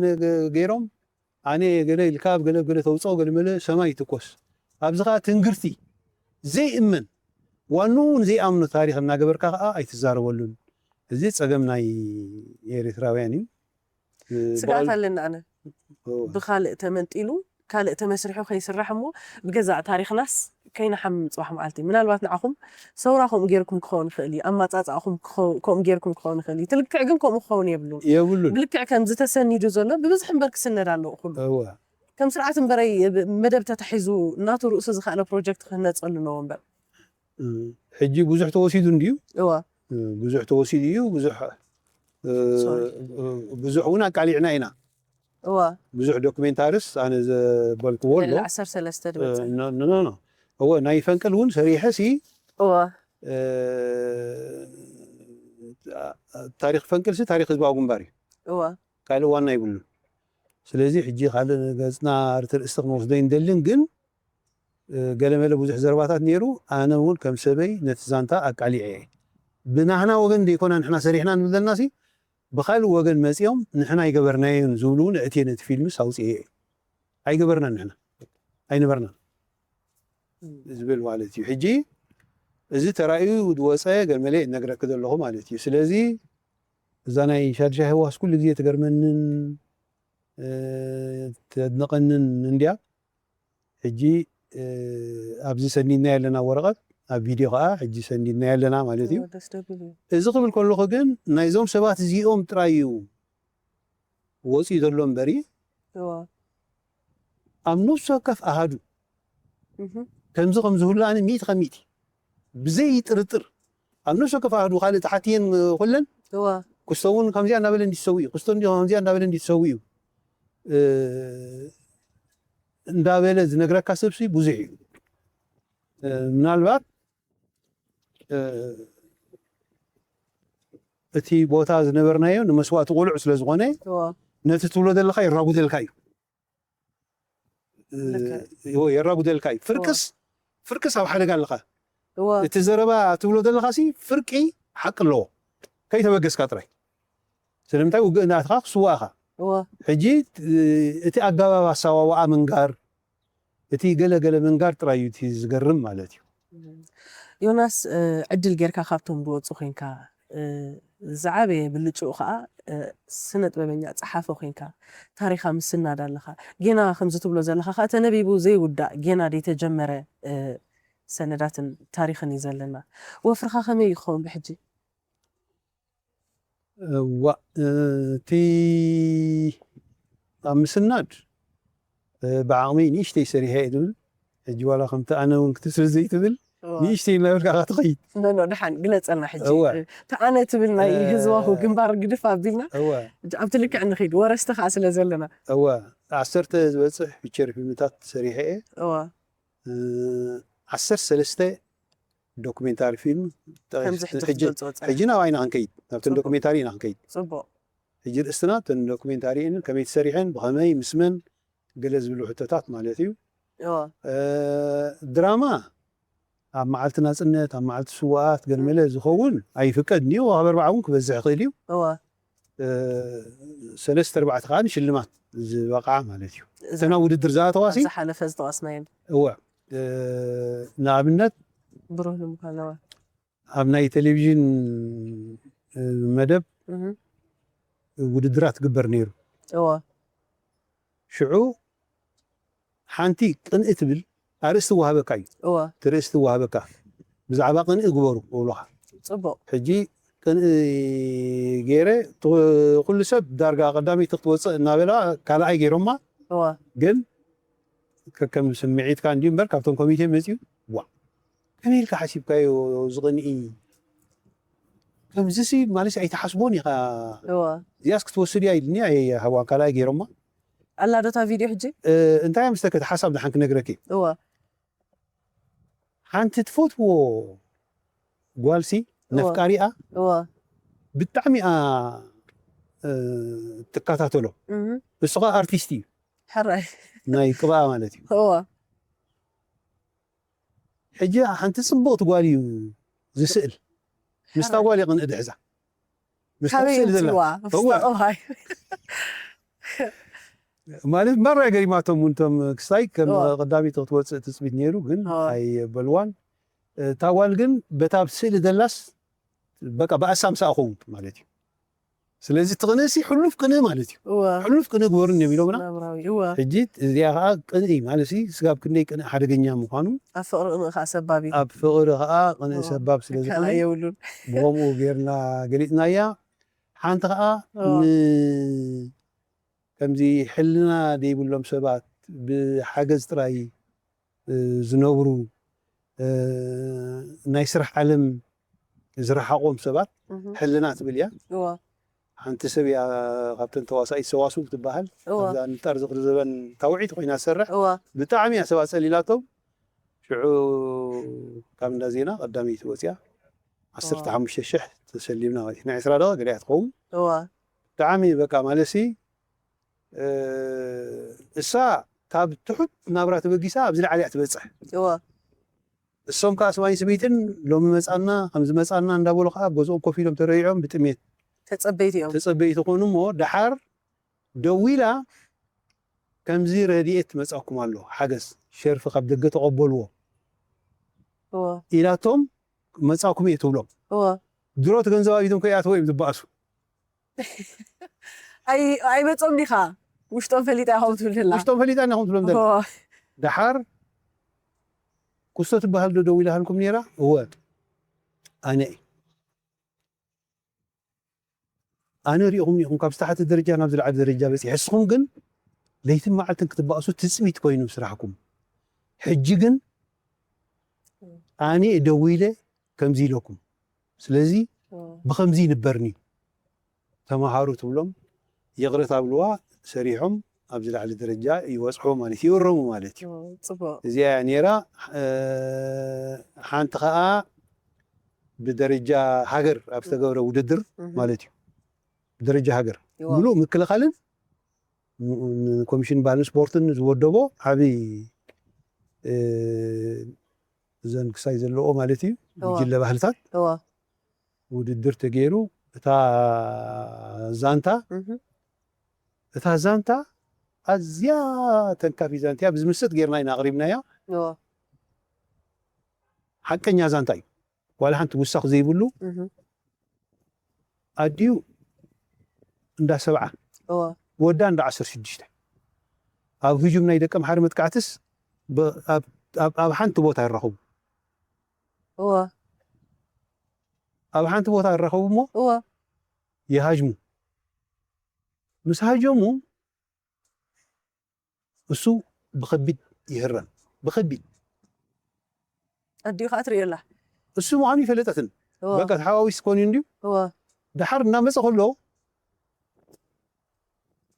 ገይሮም ኣነ ገለ ኢልካ ኣብ ገለ ገለ ተውፅኦ ገለመለ ሰማይ ይትኮስ ኣብዚ ከዓ ትንግርቲ ዘይእመን ዋንኡ እውን ዘይኣምኖ ታሪክ እናገበርካ ከዓ ኣይትዛረበሉን እዚ ፀገም ናይ ኤርትራውያን እዩ ስግኣት ኣለኒ ኣነ ብካልእ ተመንጢሉ ካልእ ተመስሪሑ ከይስራሕ እሞ ብገዛእ ታሪክናስ ከይንሓምም ፅባሕ መዓልቲ ምናልባት ንዓኹም ሰውራ ከምኡ ጌርኩም ክኸውን ይኽእል እዩ ኣማፃፃእኹም ከምኡ ጌርኩም ክኸውን ይኽእል እዩ ትልክዕ ግን ከምኡ ክኸውን የብሉን የብሉን ብልክዕ ከምዚ ተሰኒዱ ዘሎ ብብዝሒ እምበር ክስነድ ኣለዎ ኩሉ እወ ከም ስርዓት እምበረይ መደብ ተታሒዙ እናቱ ርእሱ ዝኸኣለ ፕሮጀክት ክህነፀሉ ኣለዎ እምበር ሕጂ ብዙሕ ተወሲዱ እንድዩ እወ ብዙሕ ተወሲዱ እዩ ብዙሕ ብዙሕ እውን ኣቃሊዕና ኢና እወ ብዙሕ ዶክሜንታርስ ኣነ ዘበልክዎ ኣሎ ልዕሊ ዓሰርተ ሰለስተ ድበፅሕ ኖ ኖ እወ ናይ ፈንቅል እውን ሰሪሐ ሲ እወ ታሪክ ፈንቅል ሲ ታሪክ ህዝባዊ ግንባር እዩ እወ ካልእ ዋና ይብሉ ስለዚ ሕጂ ካልእ ገፅና ርትርእስቲ ክንወስዶ ይንደልን ግን ገለመለ ብዙሕ ዘረባታት ነይሩ ኣነ እውን ከም ሰበይ ነቲ ዛንታ ኣቃሊዐ እየ ብናህና ወገን ዘይኮና ንሕና ሰሪሕና ንብል ዘለና ሲ ብካልእ ወገን መፂኦም ንሕና ኣይገበርናዮን ዝብሉ እውን ኣእትየ ነቲ ፊልምስ ኣውፅኤ እየ ኣይገበርናን ንሕና ኣይነበርናን ዝብል ማለት እዩ ሕጂ እዚ ተራእዩ ዝወፀ ገለመለ እነግረኪ ዘለኹ ማለት እዩ ስለዚ እዛ ናይ ሻድሻይ ህዋስ ኩሉ ግዜ ትገርመንን ተድንቐንን እንድያ ሕጂ ኣብዚ ሰኒድና ኣለና ወረቐት ኣብ ቪድዮ ከዓ ሕጂ ሰኒድናዮ ኣለና ማለት እዩ። ደስ ደብል እዩ። እዚ ክብል ከለኹ ግን ናይዞም ሰባት እዚኦም ጥራይ እዩ ወፂኡ ዘሎ እምበሪ እዋ ኣብ ነፍሲ ወከፍ ኣሃዱ እህ ከምዚ ከም ዝህሉ ኣነ ሚእቲ ካብ ሚእቲ ብዘይ ጥርጥር ኣብ ነፍሲ ወከፍ ኣሃዱ ካልእ ተሓትየን ኩለን እዋ ክስቶ እውን ከምዚኣ እናበለ እንዲሰው እዩ ክስቶ እንዲ ከምዚኣ እናበለ እንዲሰው እዩ እ፣ እንዳበለ ዝነግረካ ሰብሲ ብዙሕ እዩ እ፣ ምናልባት እ፣ እቲ ቦታ ዝነበርናዮ ንመስዋእቲ ቁሉዕ ስለ ዝኾነ እዋ ነቲ ትብሎ ዘለካ የራጉደልካ እዩ እ፣ ልክዕ። ይዎ፣ የራጉደልካ እዩ ፍርቅስ ፍርቅስ ኣብ ሓደጋ ኣለካ እዋ እቲ ዘረባ ትብሎ ዘለካ ሲ ፍርቂ ሓቂ ኣለዎ ከይተበገስካ ጥራይ ስለምንታይ ውግእ እናኣትካ ክስዋእካ እዋ ሕጂ እ፣ እቲ ኣገባብ ኣሰዋውኣ ምንጋር እቲ ገለ ገለ ምንጋር ጥራይ እዩ እቲ ዝገርም ማለት እዩ ዮናስ እ፣ ዕድል ጌርካ ካብቶም ዝወፁ ኮንካ እ፣ ዝዓበየ ብልጭኡ ከዓ እ፣ ስነ ጥበበኛ ፀሓፊ ኮንካ ታሪኻ ምስናድ ኣለኻ ጌና ከምዚ ትብሎ ዘለኻ ከዓ ተነቢቡ ዘይውዳእ ጌና ዘይተጀመረ እ፣ ሰነዳትን ታሪኽን እዩ ዘለና ወፍርኻ ከመይ ይኸውን ብሕጂ እዋ እቲ ኣብ ምስናድ እ፣ ብዓቕመይ ንእሽተይ ሰሪሐ እየ ዝብል ሕጂ ዋላ ከምቲ ኣነ እውን ክትስል ዘይትብል ንእሽተይ እናበልካ ኢኻ ትኸይድ ኖ ኖ ደሓን ግለፀልና ሕጂ እወ። ተኣነ ትብል ናይ እ- ህዝባዊ ግንባር ግድፍ ኣቢልና እወ ኣብቲ ልክዕ ንኸይድ ወረስቲ ከዓ ስለ ዘለና እወ ዓሰርተ ዝበፅሕ ፊቸር ፊልምታት ሰሪሐ እየ እዋ እ፣ ዓሰርተ ሰለስተ ዶኩሜንታሪ ፊልም ከምዚ ሕጂ ሕጂ ክትገልፆ ፀ ሕጂ ናብ ኣይና ክንከይድ ናብተን ፅቡቅ። ዶኩሜንታሪ ኢና ክንከይድ ፅቡቅ ሕጂ ርእስትና እተን ዶኩሜንታሪ እንን ከመይ ተሰሪሐን ብኸመይ ምስ መን ገለ ዝብሉ ሕቶታት ማለት እዩ እዋ እ፣ ድራማ ኣብ መዓልቲ ናፅነት ኣብ መዓልቲ ስዋኣት ገለመለ ዝኸውን ኣይፍቀድ እዩ ካብ ኣርባዓ እውን ክበዝሕ ይኽእል እዩ እዋ እ፣ ሰለስተ ኣርባዕተ ከዓ ንሽልማት ዝበቕዓ ማለት እዩ እተን ኣብ ውድድር ዝኣተዋ ሲ ዝሓለፈ ዝጠቐስናየን እወ እ፣ ንኣብነት ብሩህ ንምኳን እዋ ኣብ ናይ ቴሌቪዥን እ፣ መደብ እህ ውድድራት ትግበር ነይሩ እዋ ሽዑ ሓንቲ ቅንኢ ትብል ኣርእስቲ ወሃበካ እዩ እዋ እቲ ርእስቲ ወሃበካ ብዛዕባ ቅንኢ ግበሩ እብሉኻ ፅቡቅ ሕጂ ቅንኢ ገይረ ት- ኩሉ ሰብ ዳርጋ ቀዳመይቲ ክትወፅእ እናበላ ካልኣይ ገይሮማ እዋ ግን ከከም ስምዒትካ እንዲዩ እምበር ካብቶም ኮሚቴ መፅዩ ዋ ከመይ ኢልካ ሓሲብካዮ ዝቕንኢ ከምዚሲ ማለት ኣይትሓስቦን ኢኻ እዋ እዚኣስ ክትወስድ እያ ኢልኒ ኣይሃዋን ካልኣይ ገይሮማ ኣላ ዶ እታ ቪድዮ ሕጂ እ፣ እንታይ እያ ምስተከት ሓሳብ ድሓን ክነግረኪ እዋ ሓንቲ ትፈትዎ ጓልሲ እዋ። ነፍቃሪኣ እዋ ብጣዕሚ እያ እ፣ ትከታተሎ እህ እሱ ከዓ ኣርቲስት እዩ ሕራይ ናይ ቅብኣ ማለት እዩ እዋ ሕጂ ሓንቲ ፅቡቕቲ ጓል እዩ ዝስእል ምስታ ጓል ይቕንእ ድሕዛ ምስታ ካበይ ስእሊ ዘላ የምፅዋ እዋ። ምስታቕባይ ማለት ማራ ገሪማቶም እውን እቶም ክስታይ ከም እዋ። ቀዳሚት ክትወፅእ ትፅቢት ነይሩ ግን እዋ። ኣይበልዋን እታ ጓል ግን በታ ኣብ ስእሊ ዘላስ በቃ ብኣሳ ምሳኣ ኸውን ማለት እዩ ስለዚ እቲ ቅንእሲ ሕሉፍ ቅንእ ማለት እዩ እዋ ሕሉፍ ቅንእ ግበሩን እዮም ኢሎምና ናብራዊ እዋ ሕጂ እዚኣ ከዓ ቅንኢ ማለት ሲ ስጋብ ክንደይ ቅንእ ሓደገኛ ምዃኑ ኣብ ፍቕሪ ቅንእ ከዓ ሰባብ እዩ ኣብ ፍቕሪ ከዓ ቅንእ እዋ። ሰባብ ስለ ዝኾነ ካልኣ የብሉን ብኸምኡ ጌርና ገሊፅናያ ሓንቲ ከዓ እዋ ን- ከምዚ ሕልና ዘይብሎም ሰባት ብሓገዝ ጥራይ እ፣ ዝነብሩ እ፣ ናይ ስራሕ ዓለም ዝረሓቖም ሰባት እህ ሕልና ትብል እያ እዋ ሓንቲ ሰብ እያ ካብተን ተዋሳኢት ሰዋስው ትበሃል እዋ ኣብዛ ንጣር ዝኽሪ ዘበን ታውዒት ኮይና ትሰርሕ እዋ ብጣዕሚ እያ ሰባት ፀሊላቶም ሽዑ ካብ እንዳ ዜና ቀዳመይቲ ወፅያ ዓሰርተ ሓሙሽተ ሽሕ ተሰሊምና ማለት እዩ ናይ ዕስራ ደቂቕ ገሊኣ ትኸውን እዋ ብጣዕሚ በቃ ማለትሲ እ፣ እሳ ካብ ትሑት ናብራ ተበጊሳ ኣብዚ ላዕሊ እያ ትበፅሕ እዋ እሶም ከዓ ሰብኣይን ሰበይትን ሎሚ መፃና ከምዚ መፃና እንዳበሉ ከዓ ኣብ ገዝኦም ኮፍ ኢሎም ተረይዖም ብጥሜት ተፀበይቲ እዮም ተፀበይቲ ኮኑ እሞ ደሓር ደዊላ ከምዚ ረድኤት መፃኩም ኣሎ ሓገዝ ሸርፊ ካብ ደገ ተቐበልዎ እዋ ኢላቶም መፃኩም እየ ትብሎም እዋ ድሮ እቲ ገንዘብ ኣብ ኢዶም ከይኣተወ እዮም ዝበኣሱ ኣይ ኣይመፆም ዲኻ ውሽጦም ፈሊጣ ኢኻ ትብል ዘላ ውሽጦም ፈሊጣ ኢና ከም ትብሎም ዘላ እዋ ደሓር ኩስቶ ትበሃል ዶ ደው ኢላሃልኩም ነይራ? እወ፣ ኣነ እየ። ኣነ ሪኢኹም ኢኹም ካብ ዝተሓተ ደረጃ ናብ ዝለዓለ ደረጃ በፂሐ። ንስኹም ግን ለይትን መዓልትን ክትባእሱ ትፅቢት ኮይኑ ስራሕኩም። ሕጂ ግን ኣነ እየ ደው ኢለ ከምዚ ኢለኩም። ስለዚ ብኸምዚ ይንበርኒ ተምሃሩ ትብሎም፣ ይቕረ ታብልዋ፣ ሰሪሖም ኣብ ዝለዓለ ደረጃ ይበፅሑ ማለት እዩ፣ ይእረሙ ማለት እዩ። ጽቡቅ። እዚኣ እያ ነይራ። እ፣ ሓንቲ ኸዓ ብደረጃ ሃገር ኣብ ዝተገብረ ውድድር እህ። ማለት እዩ። ብደረጃ ሃገር እዋ። ምሉእ ምክልኻልን ን-፣ ንኮሚሽን ባህልን ስፖርትን ዝወደቦ ዓብዪ፣ እ፣ እዘን ክሳይ ዘለዎ ማለት እዩ፣ እዋ። ጉጅለ ባህልታት እዋ። ውድድር ተገይሩ፣ እታ ዛንታ እህ። እታ ዛንታ ኣዝያ ተንካፊት ዛንታ እያ። ብዝምስጥ ጌርና ኢና ኣቕሪብናያ። እዋ። ሓቀኛ ዛንታ እዩ። ዋላ ሓንቲ ውሳኽ ዘይብሉ። እህ። ኣዲኡ እንዳ ሰብዓ፣ እዋ። ወዳ እንዳ ዓሰርተ ሽዱሽተ። ኣብ ህጁም ናይ ደቀምሓረ መጥቃዕትስ ብ-፣ ኣብ፣ ኣብ፣ ኣብ ሓንቲ ቦታ ይራኸቡ። እዋ። ኣብ ሓንቲ ቦታ ይራኸቡ እሞ እዋ። ይሃጅሙ። ምስ ሃጀሙ እሱ ብኸቢድ ይህረም። ብኸቢድ። ኣዲኡ ከዓ ትርእዮ ኣላ። እሱ ምዃኑ ይፈለጠትን። እዋ። በቃ ተሓዋዊስ ኮን እዩ እንድዩ። እዋ። ድሓር እናመፀ ከሎ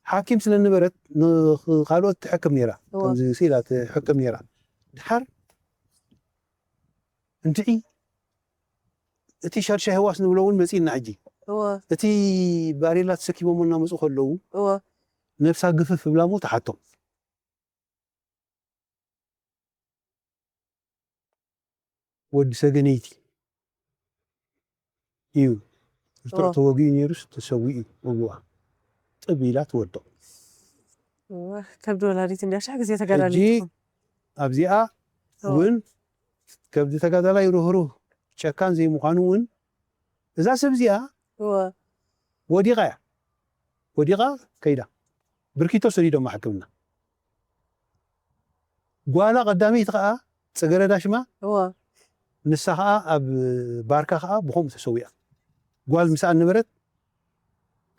ሓኪም ስለ ነበረት ንኻልኦት ትሕክም ነይራ። እዋ። ከምዚ ስኢላ ትሕክም ነይራ። ድሓር እንትዒ እቲ ሻድሻይ ህዋስ ንብሎ እውን መፂእና ሕጂ። እዋ። እቲ ባሬላ ተሰኪሞሞ እናመፁ ከለዉ እዋ። ነብሳ ግፍፍ ብላ እሞ ተሓቶም። ወዲ ሰገነይቲ እዩ። ብርቱዕ እዋ። ተወጊኡ ነይሩስ ተሰዊኡ እዋ። ጥብ ኢላ ትወድቕ። እዋ፣ ከብዲ ወላዲት እንድያ ሻሕ ግዜ ተጋዳሊት ሕጂ ትኹን። ኣብዚኣ እዋ። እውን ከብዲ ተጋዳላይ ርህሩህ ጨካን ዘይምዃኑ እውን እዛ ሰብ እዚኣ እዋ። ወዲቓ እያ። ወዲቓ ከይዳ። ብርኪቶ ሰዲዶማ ሕክምና። ጓላ ቀዳመይቲ ኸዓ ጽገረዳ ሽማ፣ እዋ። ንሳ ኸዓ ኣብ ባርካ ኸዓ ብኸምኡ ተሰዊኣ። ጓል ምሳኣ ነበረት።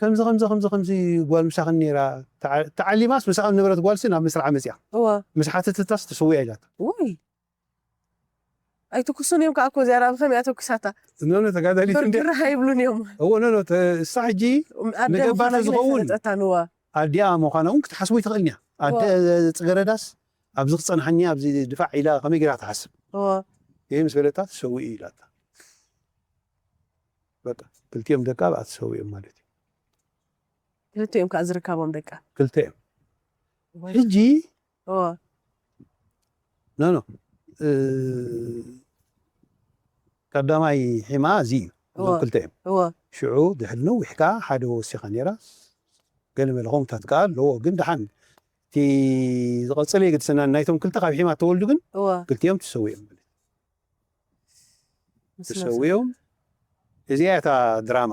ከምዚ፣ ከምዚ፣ ከምዚ፣ ከምዚ ጓል ምሳኽን ነይራ። ተዓ-፣ ተዓሊማስ ምሳኣ ነበረት ጓልሲ ናብ መስርዓ መጺኣ። እዋ። ምስ ሓተተታስ ተሰዊኣ ኢላታ። ውይ። ኣይትኩሱን እዮም ከዓ እኮ እዚኣ ራብ ከመይ ኣተኩሳታ? ኖ፣ ኖ፣ ተጋዳሊት እንድያ። ብርግርህ ኣይብሉን እዮም። እዎ፣ ኖ፣ ኖ፣ ተ-፣ እሳ ሕጂ ኣደ ንገባር ምዃና ግን ዝኸውን ኣይፈለጠታን፣ እዋ። ኣዲኣ ምዃና እውን ክትሓስቡ ይትኽእል እያ። ኣደ እዋ። ጽገረዳስ ኣብዚ ክጸንሓኒ ኣብዚ ድፋዕ ኢላ ከመይ ገይራ ትሓስብ? እዋ። ይህ ምስ በለታ ትሰውእ ኢላታ። በቃ ክልቲኦም ደቃ ብኣ ተሰዊኦም ማለት እዩ። ክልቲኦም ከዓ ዝርካቦም ደቃ። ክልቲኦም። ወይ። ሕጂ እዋ። ኖ፣ ኖ፣ እ፣ ቀዳማይ ሒማ እዚ እዩ። እዞም እዋ። ክልቲኦም። እዋ። ሽዑ ድሕሪ ነዊሕ ከኣ ሓደ ወሲኻ ነይራ። ገለ መለ ከምኡታት ከኣ ኣለዎ። ግን ደሓን እቲ ዝቐጽል የገድሰና። ናይቶም ክልተ ካብ ሒማ ተወልዱ ግን እዋ። ክልቲኦም ተሰዊኦም። ምስ ተሰዊኦም። እዚኣ እታ ድራማ።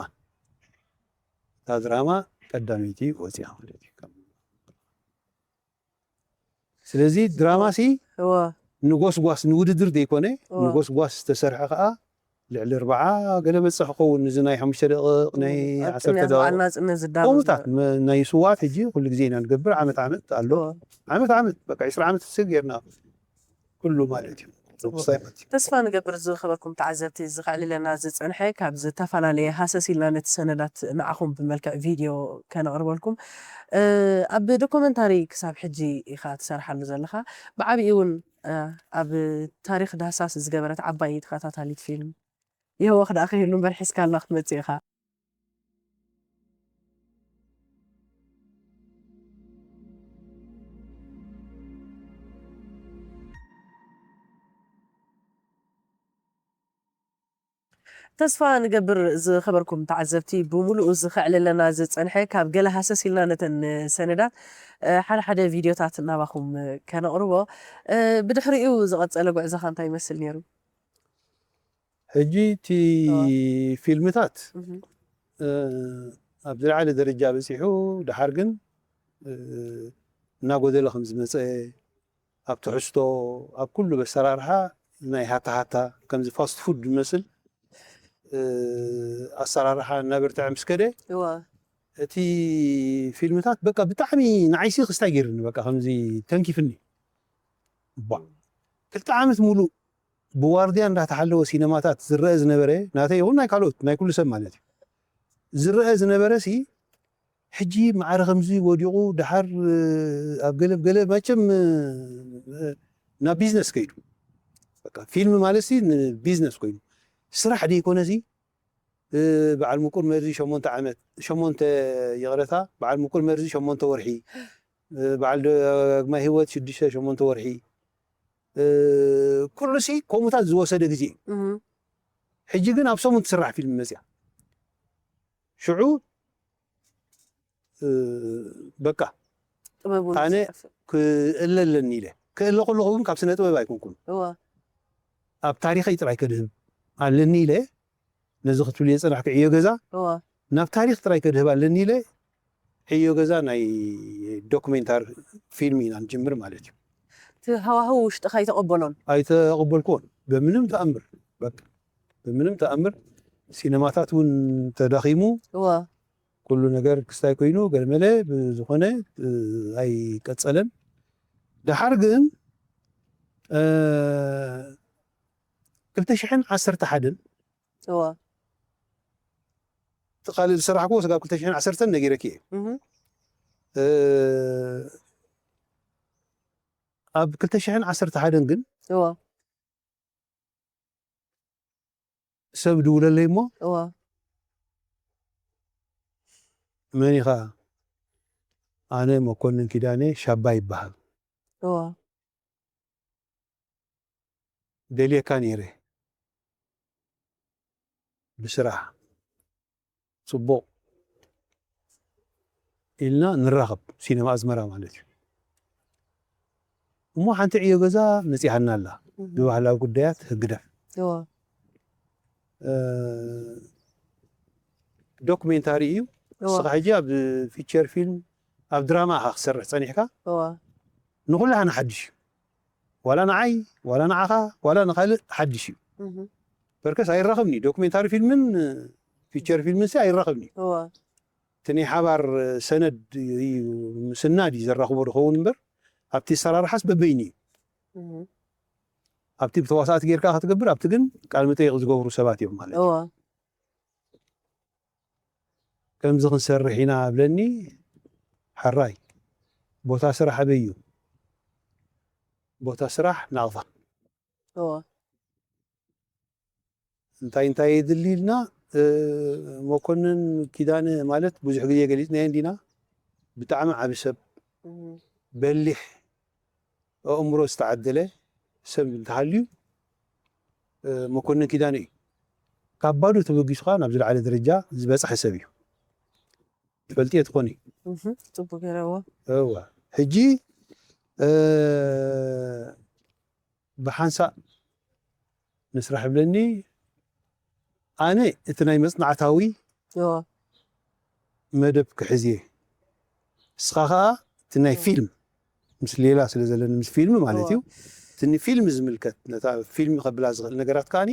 እታ ድራማ ቀዳመይቲ ወፂኣ ማለት እዩ። ስለዚ ድራማ ሲ እዋ። ንጎስጓስ ንውድድር ዘይኮነ፣ እዋ። ንጎስጓስ ዝተሰርሐ ከዓ ልዕሊ ኣርብዓ ገለ በፅሕ ክኸውን፣ እዚ ናይ ሓሙሽተ ደቂቕ፣ ናይ ኣብ ዓሰርተ ቅድሚያ ደቂቕ በዓልና ፅነ ዝዳሎ ከምኡታት ዝነበረ። መ-፣ ናይ ስዋት ሕጂ ኩሉ ግዜ ኢና ንገብር፣ ዓመት ዓመት ኣሎ። እዋ። ዓመት ዓመት በቃ ዕስራ ዓመት ዝስገርና ጽቡቕ። ምሳይ ማለት እዩ። ተስፋ ንገብር ዝኸበርኩም ተዓዘብቲ፣ እዚ ከዕልለና ዝጸንሐ ካብ ዝተፈላለየ ሃሰስ ኢልና ነቲ ሰነዳት ንዓኹም ብመልክዕ ቪድዮ ከነቕርበልኩም። እ፣ ኣብ ዶኩመንታሪ ክሳብ ሕጂ ኢኻ ትሰርሓሉ ዘለኻ። ብዓቢኡ እውን፣ እ፣ ኣብ ታሪኽ ዳህሳስ ዝገበረት ዓባይ ተኸታታሊት ፊልም። የህወኽ ደኣ ከይህሉ እምበር ሒዝካልና ክትመጽእ ኢኻ። ተስፋ ንገብር ዝኸበርኩም ተዓዘብቲ፣ ብምሉኡ እዚ ከዕልለና ዝጸንሐ ካብ ገለ ሃሰስ ኢልና ነተን ሰነዳት፣ እ፣ ሓደ ሓደ ቪድዮታት ናባኹም ከነቕርቦ። እ፣ ብድሕሪኡ ዝቐጸለ ጉዕዞኻ እንታይ ይመስል ነይሩ? ሕጂ እቲ እዋ። ፊልምታት፣ እህ። እ፣ ኣብ ዝለዓለ ደረጃ በጺሑ፣ ደሓር ግን፣ እ፣ እናጎደለ ከም ዝመጸ፣ ኣብ ትሕዝቶ፣ ኣብ ኩሉ በሰራርሓ ናይ ሃታ ሃታ ከምዚ ፋስት ፉድ ዝመስል ኣሰራርሓ እናበርትዐ ምስ ከደ እወ እቲ ፊልምታት በቃ ብጣዕሚ ንዓይሲ ክስታይ ገይርኒ በቃ ከምዚ ተንኪፍኒ ባ ክልተ ዓመት ሙሉእ ብዋርድያ እንዳተሓለወ ሲነማታት ዝረአ ዝነበረ ናተይ ይኹን ናይ ካልኦት ናይ ኩሉ ሰብ ማለት እዩ ዝረአ ዝነበረ ሲ ሕጂ ማዕረ ከምዚ ወዲቑ ደሓር ኣብ ገለ ገለ መቸም ናብ ቢዝነስ ከይዱ ፊልም ማለት ሲ ንቢዝነስ ኮይኑ ስራሕ ደይኮነ ሲ በዓል ምቁር መርዚ ሸሞንተ ዓመት ሸሞንተ ይቕረታ በዓል ምቁር መርዚ ሸሞንተ ወርሒ በዓል ዳግማይ ህይወት ሽዱሽተ ሸሞንተ ወርሒ ኩሉ ሲ ከምኡታት ዝወሰደ ግዜ እዩ ሕጂ ግን ኣብ ሰሙን ትስራሕ ፊልም መፅያ ሽዑ በቃ ጥበቡ ኣነ ክእለ ኣለኒ ኢለ ክእለ ከለኹ ግን ካብ ስነ ጥበብ ኣይኮንኩን እወ ኣብ ታሪኸይ ጥራይ ከድህብ ኣለኒ ኢለ ነዚ ክትብል እየ ዝፀናሕኩ ዕዮ ገዛ እወ ናብ ታሪኽ ጥራይ ከድህብ ኣለኒ ኢለ ዕዮ ገዛ ናይ ዶክሜንታሪ ፊልም ኢና ንጅምር ማለት እዩ እቲ ሃዋህው ውሽጥኻ ኣይተቐበሎን ኣይተቐበልኩዎን ብምንም ተኣምር በቃ ብምንም ተኣምር ሲነማታት እውን ተዳኺሙ እወ ኩሉ ነገር ክስታይ ኮይኑ ገለመለ ብዝኾነ ኣይቀፀለን ደሓር ግን ክልተ ሽሕን ዓሰርተ ሓደን እወ እቲ ካልእ ዝሰራሕክዎ ስጋብ ክልተ ሽሕን ዓሰርተን ነጊረኪ እየ እህ ኣብ ክልተ ሽሕን ዓሰርተ ሓደን ግን እወ ሰብ ድውለለይ እሞ እወ መን ኢኻ ኣነ መኮንን ኪዳነ ሻባ ይበሃል እወ ደልየካ ነይረ ብስራሕ ፅቡቕ ኢልና ንራኸብ ሲነማ ኣዝመራ ማለት እዩ እሞ ሓንቲ ዕዮ ገዛ መፂሃና ኣላ ብባህላዊ ጉዳያት ህግደፍ እወ ዶክሜንታሪ እዩ እወ እስኻ ሕጂ ኣብ ፊቸር ፊልም ኣብ ድራማ ኢኻ ክሰርሕ ፀኒሕካ እወ ንኩላህና ሓድሽ እዩ ዋላ ንዓይ ዋላ ንዓኻ ዋላ ንካልእ ሓድሽ እዩ እህ በርከስ ኣይራኸብኒ ዶክሜንታሪ ፊልምን ፊቸር ፊልምን ሲ ኣይራኸብኒ እወ እቲ ናይ ሓባር ሰነድ እዩ ምስናድ እዩ ዘራኽቦ ዝኸውን እምበር ኣብቲ ኣሰራርሓስ በበይኒ እዩ እህ ኣብቲ ብተዋሳእቲ ጌርካ ክትገብር ኣብቲ ግን ቃል መጠይቕ ዝገብሩ ሰባት እዮም ማለት እዩ እወ ከምዚ ክንሰርሕ ኢና ኣብለኒ ሕራይ ቦታ ስራሕ ኣበይ እዩ ቦታ ስራሕ ናቕፋ እወ እንታይ እንታይ የድሊ ኢልና መኮንን ኪዳነ ማለት ብዙሕ ግዜ ገሊፅናዮ እንዲና ብጣዕሚ ዓቢ ሰብ እህ በሊሕ ኣእምሮ ዝተዓደለ ሰብ እንተሃልዩ መኮንን ኪዳነ እዩ ካብ ባዶ ተበጊሱ ከዓ ናብ ዝለዓለ ደረጃ ዝበፅሐ ሰብ እዩ ትፈልጥዮ ትኾኒ እህ ጽቡቅ ገረዎ እዋ ሕጂ ብሓንሳእ ንስራሕ ይብለኒ ኣነ እቲ ናይ መፅናዕታዊ እዎ መደብ ክሕዝ እየ እስኻ ከዓ እቲ ናይ ፊልም ምስ ሌላ ስለ ዘለኒ ምስ ፊልም ማለት እዩ እቲ ንፊልም ዝምልከት ነታ ፊልም ከብላ ዝኽእል ነገራት ከዓኒ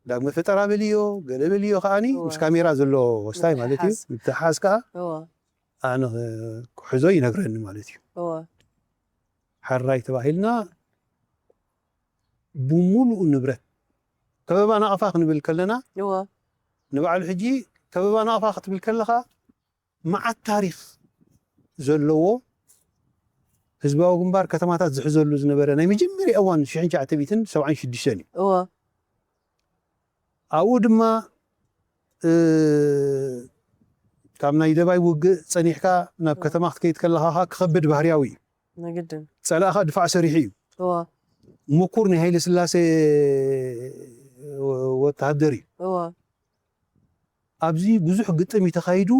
ዳግመ ፈጠራ በልዮ ገለ በልዮ ከዓኒ እዎ። ምስ ካሜራ ዘሎ ወስታይ ማለት እዩ ምትሕሓዝ። ምትሓዝ ከዓ እዎ ኣነ ክሕዞ ይነግረኒ ማለት እዩ እዎ ሓራይ ተባሂልና ብምሉኡ ንብረት ከበባ ናቕፋ ክንብል ከለና እዎ ንባዕሉ ሕጂ ከበባ ናቕፋ ክትብል ከለኻ መዓት ታሪኽ ዘለዎ ህዝባዊ ግንባር ከተማታት ዝሕዘሉ ዝነበረ ናይ መጀመርያ እዋን ሽሕን ትሽዓተ ሚእትን ሰብዓን ሽዱሽተን እዩ እዎ ኣብኡ ድማ እ፣ ካብ ናይ ደባይ ውግእ ጸኒሕካ ናብ ከተማ ክትከይድ ከለኻ ከዓ ክኸብድ ባህርያዊ እዩ ንግድን ጸላእኻ ድፋዕ ሰሪሑ እዩ እዎ ምኩር ናይ ሃይለ ስላሴ ወተሃደር እዩ እዎ ኣብዚ ብዙሕ ግጥም እዩ ተኻይዱ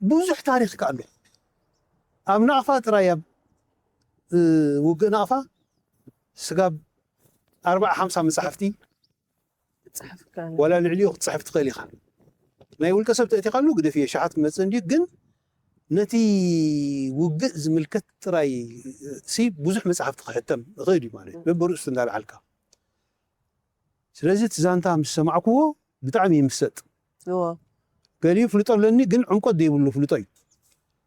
ብዙሕ ታሪኽ ከ ኣሎ ኣብ ናቕፋ ጥራይ ኣብ እ፣ ውግእ ናቕፋ ስጋብ ኣርባዓ ሓምሳ መጻሕፍቲ ጽሕፍካ ዋላ ልዕሊኡ ክትፅሕፍ ትኽእል ኢኻ ናይ ውልቀ ሰብ ተእቲኻሉ ግደፍ እየ ሸሓት ክመፅእ እንዲ ግን ነቲ ውግእ ዝምልከት ጥራይ ሲ ብዙሕ መፅሓፍቲ ክሕተም ይኽእል እዩ ማለት እዩ በብርእሱ እንዳልዓልካ ስለዚ እቲ ዛንታ ምስ ሰማዕክዎ ብጣዕሚ ይምሰጥ። ገሊኡ ፍልጦ ኣለኒ ግን ዕምቆት ዘይብሉ ፍልጦ እዩ።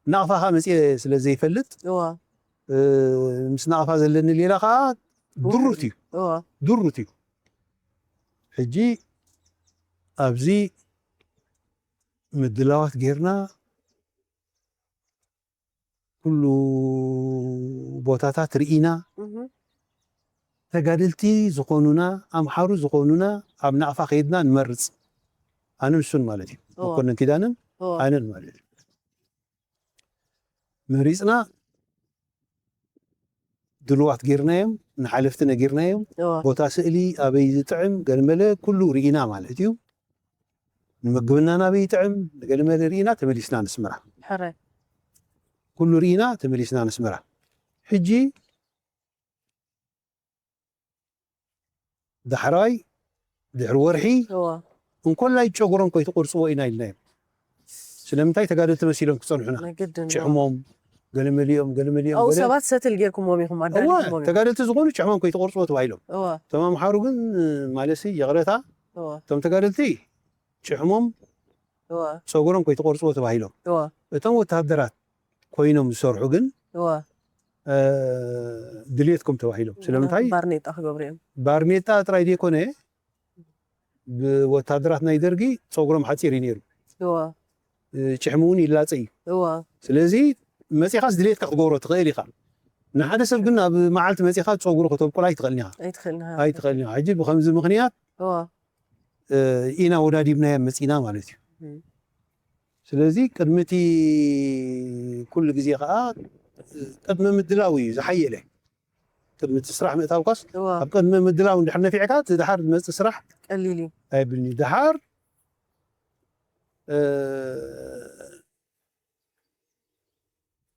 ናቕፋኻ መፅየ ስለ ዘይፈልጥ ምስ ናቕፋ ዘለኒ ሌላ ከዓ ድሩት እዩ። ድሩት እዩ። ሕጂ ኣብዚ ምድላዋት ጌርና ኩሉ ቦታታት ርኢና ተጋደልቲ ዝኾኑና ኣምሓሩ ዝኾኑና ኣብ ናቕፋ ከይድና ንመርፅ። ኣነ ንሱን ማለት እዩ። መኮንን ኪዳንን ኣነን ማለት እዩ። መሪፅና ድልዋት ጌርናዮም፣ ንሓለፍቲ ነጊርናዮም። ቦታ ስእሊ ኣበይ ዝጥዕም ገለመለ ኩሉ ርኢና ማለት እዩ። ንምግብና ናበይ ይጥዕም ገለመለ ርኢና ተመሊስና ነስመራ። ኩሉ ርኢና ተመሊስና ነስመራ። ሕጂ ዳሕራይ ድሕሪ ወርሒ እንኮላይ ጨጉሮም ከይትቆርፅዎ ኢና ኢልናዮም። ስለምንታይ ተጋደልቲ መሲሎም ክፀንሑና። ጭሕሞም ገለመሊኦም ገለመሊኦም ኣው ሰባት ሰትል ጌርኩሞም ኢኹም ኣዳሊኩሞም። ተጋደልቲ ዝኾኑ ጭሕሞም ከይትቆርፅዎ ተባሂሎም። እቶም ኣምሓሩ ግን ማለሲ ይቕረታ እቶም ተጋደልቲ ጭሕሞም ፀጉሮም ከይትቆርፅዎ ተባሂሎም። እቶም ወታደራት ኮይኖም ዝሰርሑ ግን ድልየትኩም ተባሂሎም። ስለምንታይ ባርኔጣ ክገብሩ እዮም። ባርኔጣ ጥራይ ዘይኮነ ብወታደራት ናይ ደርጊ ፀጉሮም ሓፂር እዩ ነይሩ። ጭሕሚ እውን ይላፀ እዩ። ስለዚ መፂኻስ ድልየትካ ክትገብሮ ትኽእል ኢኻ። ንሓደ ሰብ ግን ኣብ መዓልቲ መፂኻ ፀጉሩ ከተብቁል ኣይትኽእልን ኢኻ። ኣይትኽእልን ኢኻ። ሕጂ ብከምዚ ምኽንያት ኢና ወዳዲብናዮ መፂና ማለት እዩ። ስለዚ ቅድሚ እቲ ኩሉ ግዜ ከዓ ቅድሚ ምድላው እዩ ዝሓየለ። ቅድሚ እቲ ስራሕ ምእታውካስ ኣብ ቅድሚ ምድላው እንድሕር ነፊዕካ እቲ ድሓር ዝመፅእ ስራሕ ቀሊል እዩ። ኣይብልኒ ድሓር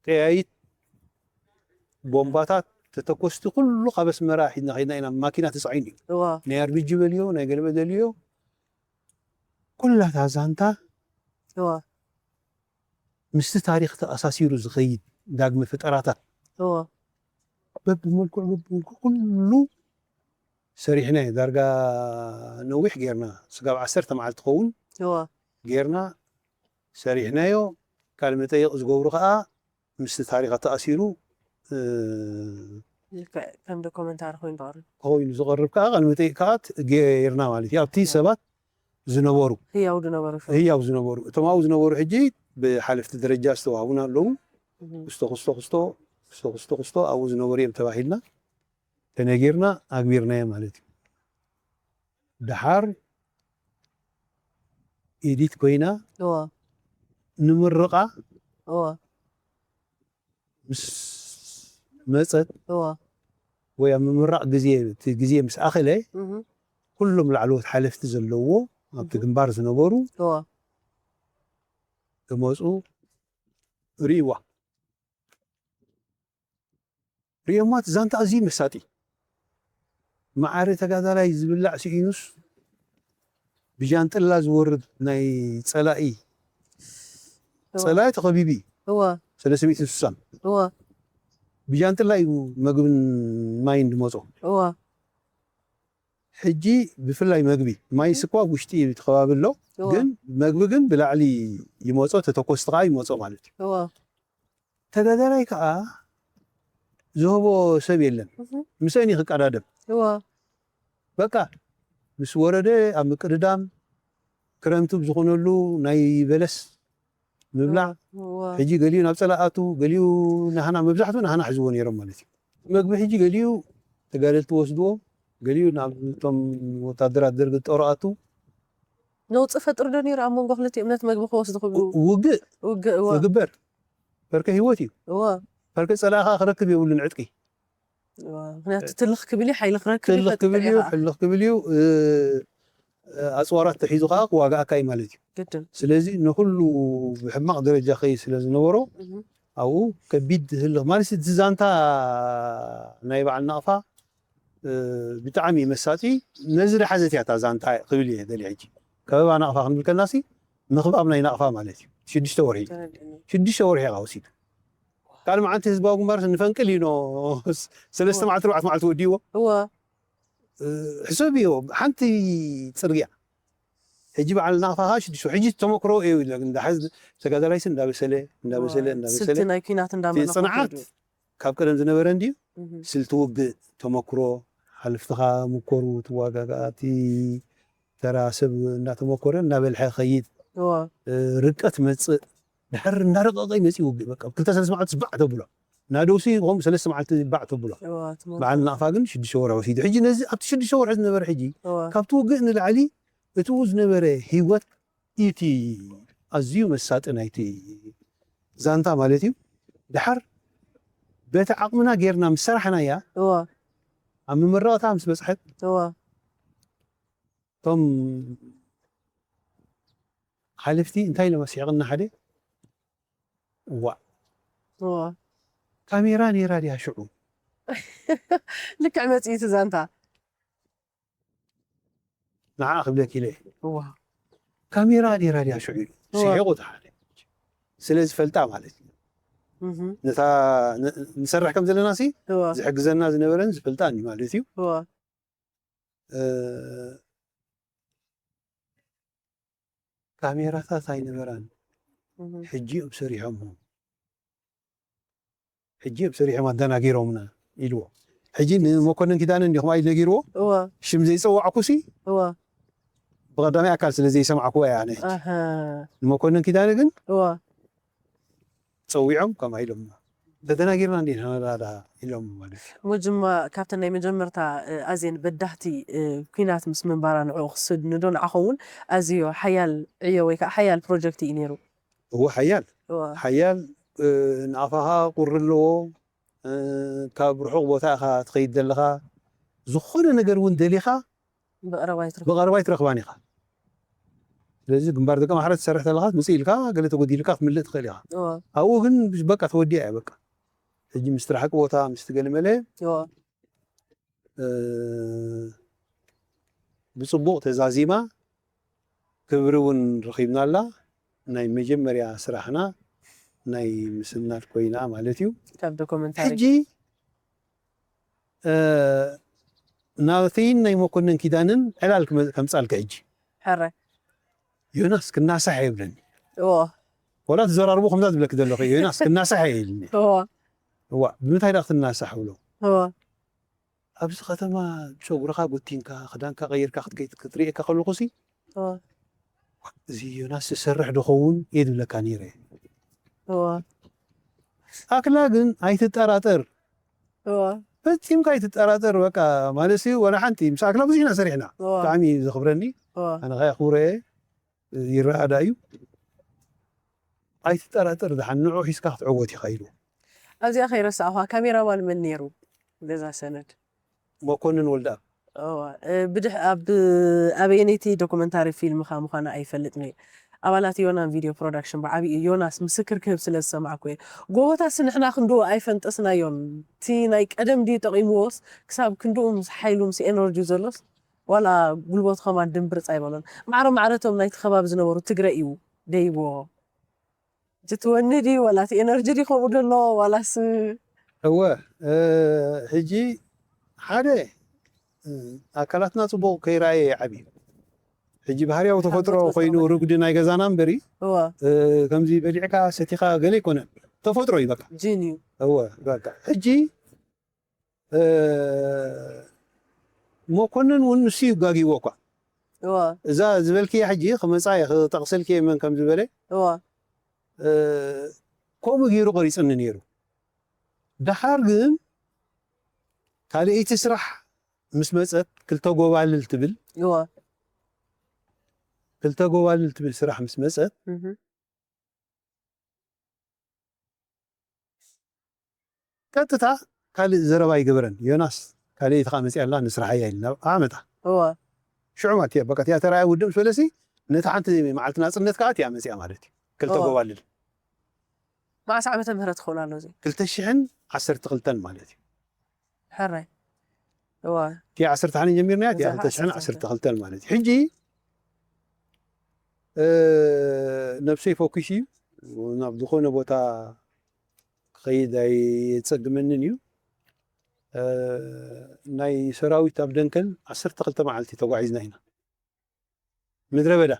ጠያይት ቦምባታት ተተኮስቲ ኩሉ ካብ ኣስመራ ሒድና ከይድና ኢና። ማኪና ተፃዒኑ እዩ። ናይ ኣርቢጂ በልዮ ናይ ገለመ ደልዮ ኩላታ ዛንታ ምስቲ ታሪኽ ተኣሳሲሩ ዝኸይድ ዳግመ ፈጠራታት በብመልክዑ በብመልክዑ ኩሉ ሰሪሕናዮ። ዳርጋ ነዊሕ ጌርና ስጋብ ዓሰርተ መዓልቲ ኸውን ጌርና ሰሪሕናዮ። ቃለ መጠይቕ ዝገብሩ ከዓ ምስቲ ታሪኽ ተኣሲሩ ከም ዶኮመንታሪ ኮይኑ ዝቐርብ ኮይኑ ዝቐርብ ከዓ ቃለ መጠይቕ ከዓ ጌርና ማለት እዩ። ኣብቲ ሰባት ዝነበሩ ህያው ዝነበሩ ህያው ዝነበሩ እቶም ኣብኡ ዝነበሩ ሕጂ ብሓለፍቲ ደረጃ ዝተዋህቡና ኣለዉ። ክስቶ ክስቶ ክስቶ ክስቶ ክስቶ ክስቶ ኣብኡ ዝነበሩ እዮም ተባሂልና ተነጊርና ኣግቢርናዮ ማለት እዩ። ደሓር ኤዲት ኮይና ንምርቓ ምስ መፀት ወይ ኣብ ምምራቕ ግዜ እቲ ግዜ ምስ ኣኸለ ኩሎም ላዕለዎት ሓለፍቲ ዘለዎ ኣብቲ ግንባር ዝነበሩ ክመፁ ርእይዋ። ርእዮማ እቲ ዛንታ ኣዝዩ መሳጢ። ማዕረ ተጋዳላይ ዝብላዕ ስኢኑስ ብጃንጥላ ዝወርድ ናይ ፀላኢ ፀላኢ ተኸቢቡ እዩ። ሰለስተ ሚእትን ስሳን ብጃንጥላ እዩ መግብን ማይን ዝመፆ። ሕጂ ብፍላይ መግቢ ማይ ስኳ ውሽጢ እቲ ከባቢ ኣሎ፣ ግን መግቢ ግን ብላዕሊ ይመፆ፣ ተተኮስቲ ከዓ ይመፆ ማለት እዩ። ተጋዳላይ ከዓ ዝህቦ ሰብ የለን። ምስአን እዩ ክቀዳደም። በቃ ምስ ወረደ ኣብ ምቅድዳም ክረምቲ ብዝኾነሉ ናይ በለስ ምብላዕ ሕጂ ገሊኡ ናብ ፀላእ ኣቱ ገሊኡ ናህና መብዛሕትኡ ናህና ሕዝዎ ነይሮም ማለት እዩ። መግቢ ሕጂ ገሊኡ ተጋደልቲ ወስድዎ ገሊኡ ናብ እቶም ወታደራት ደርጊ ጦር ኣቱ ነውፂ ፈጥሩ ዶ ነይሩ ኣብ መንጎ ክልቲኦም ነት መግቢ ክወስዱ ክብሉ ውግእ ውግእ እወ ዝግበር ፈርከ ህይወት እዩ። እወ ፈርከ ፀላእኻ ክረክብ የብሉን ዕጥቂ። እወ ምክንያቱ ትልኽ ክብል እዩ ሓይሊ ክረክብ እዩ ትልኽ ክብል እዩ ፈጥሩ ኢኻ። ሕልኽ ክብል እዩ። ኣፅዋራት ተሒዙ ከዓ ክዋጋእካ እዩ ማለት እዩ። ግድን ስለዚ ንኩሉ ብሕማቕ ደረጃ ከይ ስለ ዝነበሮ እህ ኣብኡ ከቢድ ህልኽ ማለት እቲ ዛንታ ናይ በዓል ናቕፋ ብጣዕሚ መሳጢ ነዚ ዝሓዘት እያ እታ ዛንታ ክብል እየ ደልየ። ሕጂ ከበባ ናቕፋ ክንብል ከለናሲ ምኽባብ ናይ ናቕፋ ማለት እዩ። ሽዱሽተ ወርሒ ተረድእኒ። ሽዱሽተ ወርሒ ኢኻ ወሲዱ ካልእ መዓልቲ ህዝባዊ ግንባር ንፈንቅል እዩ ኖ ሰለስተ መዓልቲ ኣርባዕተ መዓልቲ ወዲእዎ እወ ሕሰብዮ፣ ሓንቲ ጽርግያ ሕጂ በዓል ናቕፋ ከዓ ሽዱሽተ ወርሒ፣ ሕጂ ተመክሮ እዩ። እንዳ ሕዚ ተጋዳላይሲ እንዳበሰለ እንዳበሰለ እንዳበሰለ ስልቲ ናይ ኩናት እንዳመለኸ ጽንዓት ከይዱ። ካብ ቀደም ዝነበረ እንድዩ። እህ፣ ስልቲ ውግእ ተመክሮ፣ ሓለፍትኻ ምኮሩ፣ ትዋጋጋ፣ እቲ ተራ ሰብ እንዳተመኮረ እንዳበልሐ ኸይድ። እዋ፣ ርቀት መጽእ፣ ድሕር እንዳረቀቀ ይመጽእ ውግእ። በቃ ክልተ ሰለስተ መዓልቲ ዝባዕ ተብሎ፣ ናደውሲ ከምኡ ሰለስተ መዓልቲ ባዕ ተብሎ። እዋ፣ ትመ- በዓል ናቕፋ ግን ሽዱሽተ ወርሒ ወሲዱ። ሕጂ ነዚ ኣብቲ ሽዱሽተ ወርሒ ዝነበረ ሕጂ እዋ፣ ካብቲ ውግእ ንላዕሊ እቲኡ ዝነበረ ህይወት፣ እቲ ኣዝዩ መሳጢ ናይቲ ዛንታ ማለት እዩ። ድሓር በቲ ዓቕምና ጌርና ምስ ሰራሕናያ፣ እዋ፣ ኣብ መመረቕታ ምስ በጽሐት፣ እዋ፣ እቶም ሓለፍቲ እንታይ ኢሎም ኣስሒቕና ሓደ፣ እዋ፣ እዋ። ካሜራ ነይራ ድያ ሽዑ? ልክዕ መጽኢቲ ዛንታ። ንዓ ክብለኪ ኢለ። እዋ። ካሜራ ነይራ ድያ ሽዑ ኢሉ እዋ። ስሒቑ ተሓለ። ስለ ዝፈልጣ ማለት እዩ። እህ፣ ነታ ን- ንሰርሕ ከም ዘለና ሲ እዋ፣ ዝሕግዘና ዝነበረን ዝፈልጣን እዩ ማለት እዩ። እዋ። እ፣ ካሜራታት ኣይነበራን። እህ፣ ሕጂ እዮም ሰሪሖሞ። ሕጂ እዮም ሰሪሖም ኣደናጊሮምና ኢልዎ። ሕጂ ንመኮንን ኪዳነ እንዲኹም ኣይል ነጊርዎ። እዋ፣ ሽም ዘይጸዋዕኩ ሲ እዋ። ብቐዳማይ ኣካል ስለ ዘይሰማዕኩዎ እያ ኣነ። ኣሃ፣ ንመኮንን ኪዳነ ግን እዋ። ጸዊዖም ከምኣ ኢሎም ተደናጊርና እንዲና ኢሎም ማለት እዩ። መጀመ ካብተን ናይ መጀመርታ እ፣ ኣዝየን በዳህቲ እ፣ ኲናት ምስ ምንባራ ንዕኡ ክስድንዶ ንዓኹም እውን ኣዝዮ ሓያል ዕዮ ወይ ከዓ ሓያል ፕሮጀክት እዩ ነይሩ። እዎ ሓያል እዋ፣ ሓያል እ፣ ንኣፋኻ ቁሪ ኣለዎ። እ፣ ካብ ርሑቕ ቦታ ኢኻ ትኸይድ ዘለኻ፣ ዝኾነ ነገር እውን ደሊኻ ብቐረባ ይትረፍ። ብቐረባ ኣይትረኽባን ኢኻ። ስለዚ ግንባር ደቂ ማሕረት ትሰርሕ ተለኻ ትምፅእ ኢልካ ገለ ተጎዲልካ ክትምልእ ትኽእል ኢኻ። እዋ፣ ኣብኡ ግን በቃ ተወዲኣ እያ። በቃ ሕጂ ምስቲ ራሕቂ ቦታ ምስቲ ገለመለ እዋ፣ እ፣ ብፅቡቕ ተዛዚማ ክብሪ እውን ረኺብናላ። ናይ መጀመርያ ስራሕና ናይ ምስናድ ኮይና ማለት እዩ። ካብ ዶኩመንታሪ ሕጂ እ፣ ናተይን ናይ መኮንን ኪዳንን ዕላል ክመ- ከምፃልካ ሕጂ ሕረ ዮናስ ክናሳሕ የብለኒ። እዎ፣ ወላ ትዘራርቡ ከምዛ ዝብለክ ዘለኹ ዮናስ ክናሳሕ እየ ኢልኒ። እዎ፣ እዋ ብምንታይ ዳ ክትናሳሕ ብሎ እዎ፣ ኣብዚ ከተማ ጨጉርኻ ጎቲንካ ክዳንካ ቀይርካ ክትከይድ ክትርእየካ ከለኹ ሲ እዎ፣ እዚ ዮናስ ዝሰርሕ ዶ ኸውን እየ ዝብለካ ነይረ። እዎ፣ ኣክላ ግን ኣይትጠራጠር፣ እዎ፣ ፈጺምካ ኣይትጠራጠር። በቃ ማለት ሲ ወላ ሓንቲ ምስ ኣክላ ብዙሕ ኢና ሰሪሕና። እዎ፣ ብጣዕሚ እዩ ዘኽብረኒ። እዎ። ኣነ ከ ኣኽብረ ይረኣዳ እዩ። ኣይትጠራጠር፣ ደሓን ንዑ ሒዝካ ክትዕወት ኢኻ ኢሉ። ኣብዚኣ ከይረሳዕኳ ካሜራማን መን ነይሩ? ገዛ ሰነድ መኮንን ወልደኣብ እዋ፣ እ፣ ብድሕ ኣብ ኣበየነይቲ ዶኩመንታሪ ፊልምኻ ምዃና ኣይፈልጥን እየ። ኣባላት ዮናን ቪድዮ ፕሮዳክሽን ብዓብዩ ዮናስ ምስክር ክህብ ስለ ዝሰማዕኩ እየ። ጎቦታትሲ ንሕና ክንድኡ ኣይፈንጠስናዮን። እቲ ናይ ቀደም ድዩ ጠቒምዎስ ክሳብ ክንድኡ ምስ ሓይሉ ምስ ኤነርጂኡ ዘሎስ ዋላ ጉልበቱ ከማን ድምብርፅ ኣይበሎን። ማዕረ ማዕረ እቶም ናይቲ ከባቢ ዝነበሩ ትግረ እዩ ደይብዎ። እቲ ትወኒ ድዩ ዋላ እቲ ኤነርጂ ድዩ ከምኡ ደሎ ዋላስ እወ እ፣ ሕጂ ሓደ እ፣ ኣካላትና ፅቡቕ ከይረኣየ ይዓብዩ። ሕጂ ባህርያዊ ተፈጥሮ ተፈጥሮ ኮይኑ ዝረኣየ። ርጉዲ ናይ ገዛና እምበሪ እወ እ፣ ከምዚ በሊዕካ ሰቲኻ ገለ ኣይኮነን፣ ተፈጥሮ እዩ በቃ። ጂን እዩ እወ በቃ ሕጂ እ፣ መኮንን እውን ንሱ እዩ ጋጊዎ እኳ። እወ እዛ ዝበልክያ ሕጂ ክመፃ እየ ክጠቕሰልክ እየ መን ከም ዝበለ እወ እ፣ ከምኡ ገይሩ ቀሪፅኒ ነይሩ። ደሓር ግን ካልኣይቲ ስራሕ ምስ መፀት ክልተ ጎባልል ትብል እወ ክልተ ጎባልል ትብል ስራሕ ምስ መፀት እህ ቀጥታ ካልእ ዘረባ ይገበረን። ዮናስ ካልኣይቲ ከዓ መፅያ ኣላ ንስራሕ እያ ኢልና ኣመታ እወ ሽዑ ማለት እያ በቃ እቲኣ ተራእያ ውድእ ምስ በለሲ ነቲ ሓንቲ መዓልቲ ናፅነት ከዓ እቲኣ መፅያ ማለት እዩ። ክልተ እወ። ጎባልል መዓስ ዓመተ ምህረት ክኸውን ኣሎ እዚ? ክልተ ሽሕን ዓሰርተ ክልተን ማለት እዩ። ሕራይ እዋ እቲ ዓሰርተ ሓደን ጀሚርና እያ እዛ ክልተ ሽሕን ዓሰርተ ዓሰርተ ክልተን ማለት እዩ። ሕጂ እ፣ ነብሰይ ፈኲስ እዩ ናብ ዝኾነ ቦታ ክኸይድ ኣይጸግመንን እዩ። እ፣ ናይ ሰራዊት ኣብ ደንከል ዓሰርተ ክልተ መዓልቲ ተጓዒዝና ኢና። ምድረ በዳ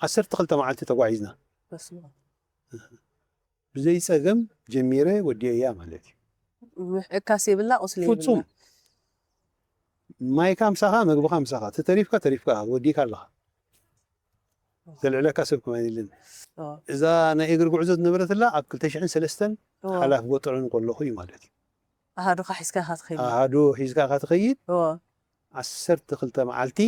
ዓሰርተ ክልተ መዓልቲ ተጓዒዝና። በስመ ኣብ። ብዘይ ጸገም ጀሚረ ወዲኤያ ማለት እዩ። ምሕእካስ የብላ፣ ቁስሊ ፍጹም። የብላ። ማይካ ምሳኻ፣ መግብኻ ምሳኻ፣ ተተሪፍካ ተሪፍካ ወዲእካ ኣለኻ። ዘልዕለካ ሰብ ከማን የለን። ኦ፣ እዛ ናይ እግሪ ጉዕዞ ዝነበረትላ ኣብ ክልተ ሽሕን ሰለስተን ኦ። ሓላፍ ቦጥዕን ከለኹ እዩ ማለት እዩ። ኣሃዱኻ ሒዝካ ኢኻ ትኸይድ። ኣሃዱ ሒዝካ ኢኻ ትኸይድ። ኦ፣ ዓሰርተ ክልተ መዓልቲ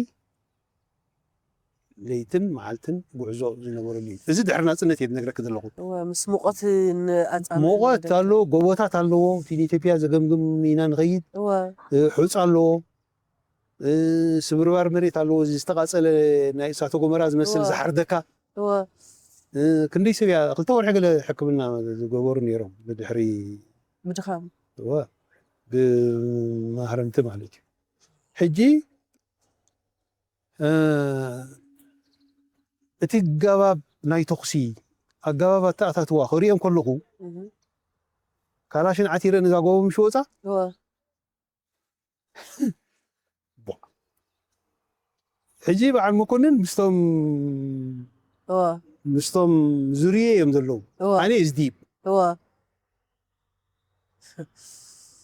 ለይትን መዓልትን ጉዕዞ ዝነበረሉ እዩ። እዚ ድሕሪ ናጽነት እየ ዝነግረኪ ዘለኹ። እወ፣ ምስ ሙቐት ንኣጻምር ሙቐት ነገር። ኣለዎ፣ ጎቦታት ኣለዎ፣ እቲ ንኢትዮጵያ ዘገምግም ኢና ንኸይድ። እወ፣ እ፣ ሑጻ ኣለዎ፣ እ፣ ስብርባር መሬት ኣለዎ፣ እዚ ዝተቓጸለ ናይ እሳተ ጎመራ ዝመስል እወ። ዝሓርደካ። እወ፣ እ፣ ክንደይ ሰብ እያ፣ ክልተ ወርሒ ገለ ሕክምና ዝገበሩ ነይሮም ብድሕሪ ብድኻም። እወ፣ ብማህረምቲ ማለት እዩ። ሕጂ እ፣ እቲ ኣገባብ ናይ ተኹሲ፣ ኣገባብ ኣተኣታትዋ ክሪኦም ከለኹ፣ እህ፣ ካላሽን ዓቲረን እዛ ጎቦ ምሽ ወፃ። እወ፣ ቦ። ሕጂ በዓል መኮንን ምስቶም እወ፣ ምስቶም ዙርየ እዮም ዘለዉ። እወ፣ ኣነ is deep። እወ።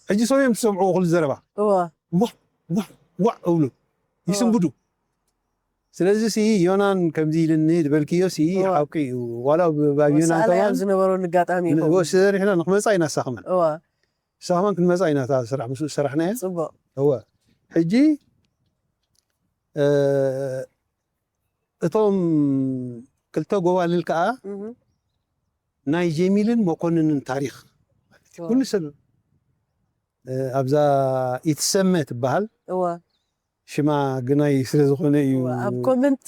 ሕጂ ሰው እዮም ዝሰምዑ እኹል ዘረባ። እወ፣ ዋዕ ዋዕ ዋዕ እብሉ ይስንብዱ። ስለዚ ሲ ዮናን ከምዚ ኢልኒ ዝበልክዮ ሲ እወ። ሓቂ እዩ። ዋላ ብ-፣ ኣብ ዮናን ወሳእላ ከማን እዮም ዝነበሩ ንጋጣሚ ይኸውን። ወሲ ሰሪሕና ንክመፃ ኢና ንሳ ከማን። እወ፣ ንሳ ከማን ክንመፃ ኢና እታ ስራሕ ምስኡ ዝሰራሕናያ። ጽቡቕ። እወ። ሕጂ እ፣ እቶም ክልተ ጎባልል ከዓ እህ፣ ናይ ጀሚልን መኮንንን ታሪኽ ማለት እዩ። እወ። ኩሉ ሰብ እ፣ ኣብዛ ኢትሰመ ትበሃል እወ፣ ሽማ ግናይ ስለ ዝኾነ እዩ። እወ። ኣብ ኮመንት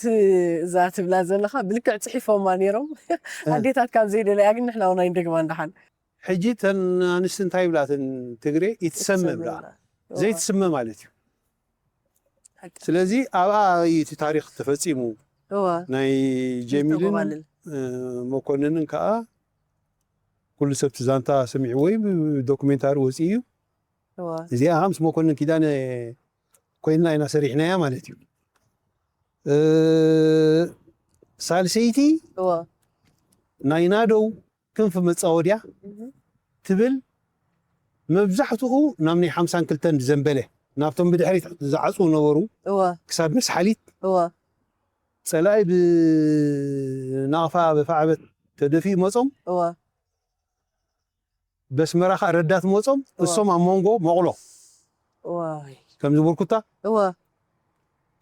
እዛ ትብላ ዘለኻ ብልክዕ ጽሒፎማ ነይሮም። እ። ኣዴታት ካብ ዘይደለያ ግን ንሕና እውን ኣይንደግማን ደሓን። ሕጂ ተን ኣንስቲ እንታይ ይብላ ተን ትግሬ? ኢትሰመ ይብላ። እወ። ዘይትስመ ማለት እዩ። ሓቂ። ስለዚ ኣብኣ እዩ እቲ ታሪኽ ተፈጺሙ። እወ። ናይ ጀሚልን ተጎባልል። እ፣ መኮንንን ከዓ ኩሉ ሰብ እቲ ዛንታ ሰሚዕዎ እዩ፣ ዶኩሜንታሪ ወፂኡ እዩ። እወ። እዚኣ ምስ መኮንን ኪዳነ ኮይንና ኢና ሰሪሕናያ ማለት እዩ። እ፣ ሳልሰይቲ እወ። ናይ ናደው ክንፊ መፃወድያ እህ፣ ትብል መብዛሕትኡ ናብ ናይ ሓምሳን ክልተን ዝዘንበለ ናብቶም ብድሕሪት ዝዓፅዉ ነበሩ እወ፣ ክሳብ መስሓሊት እወ፣ ፀላኢ ብናቕፋ ብፋዕበት ተደፊኡ መፆም እወ። በስመራ ከዓ ረዳት መፆም እወ። እሶም ኣብ መንጎ መቕሎ ዋይ። ከም ዝበልኩታ እወ።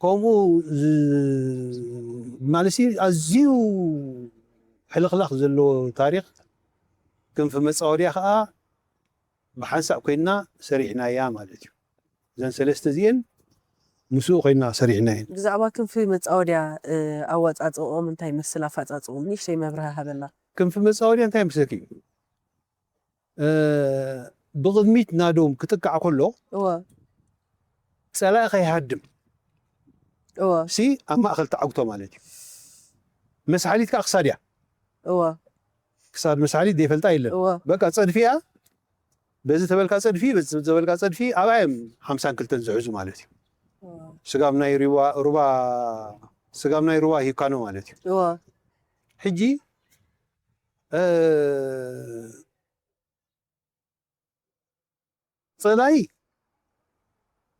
ከምኡ ዝ-፣ ማለት ሲ ኣዝዩ ሕልኽላኽ ዘለዎ ታሪኽ ክንፊ መፃወድያ ከዓ ብሓንሳእ ኮይንና ሰሪሕናያ ማለት እዩ። እዘን ሰለስተ እዚኤን ምስኡ ኮይንና ሰሪሕናየን። ብዛዕባ ክንፊ መፃወድያ እ፣ ኣወፃፅኦም እንታይ ይመስል ኣፈፃፅኦም ንእሽተይ መብርሂ ሃበና። ክንፊ መፃወድያ እንታይ ይመስለኪ? እ፣ ብቕድሚት ናዶም ክጥቃዕ ከሎ እወ ፀላኢ ከይሃድም እወ ሲ ኣብ ማእኸል ተዓግቶ ማለት እዩ። መስሓሊት ከዓ ክሳድ እያ። እወ ክሳድ መስሓሊት ዘይፈልጣ የለን። እወ በቃ ፀድፊ እያ። በዚ ተበልካ ፀድፊ፣ በዚ ተበልካ ፀድፊ ኣብኣ እዮም ሓምሳን ክልተን ዝሕዙ ማለት እዩ። እወ ስጋብ ናይ ሩባ ሩባ ስጋብ ናይ ሩባ ሂብካኖ ማለት እዩ። እወ ሕጂ እ፣ ፀላኢ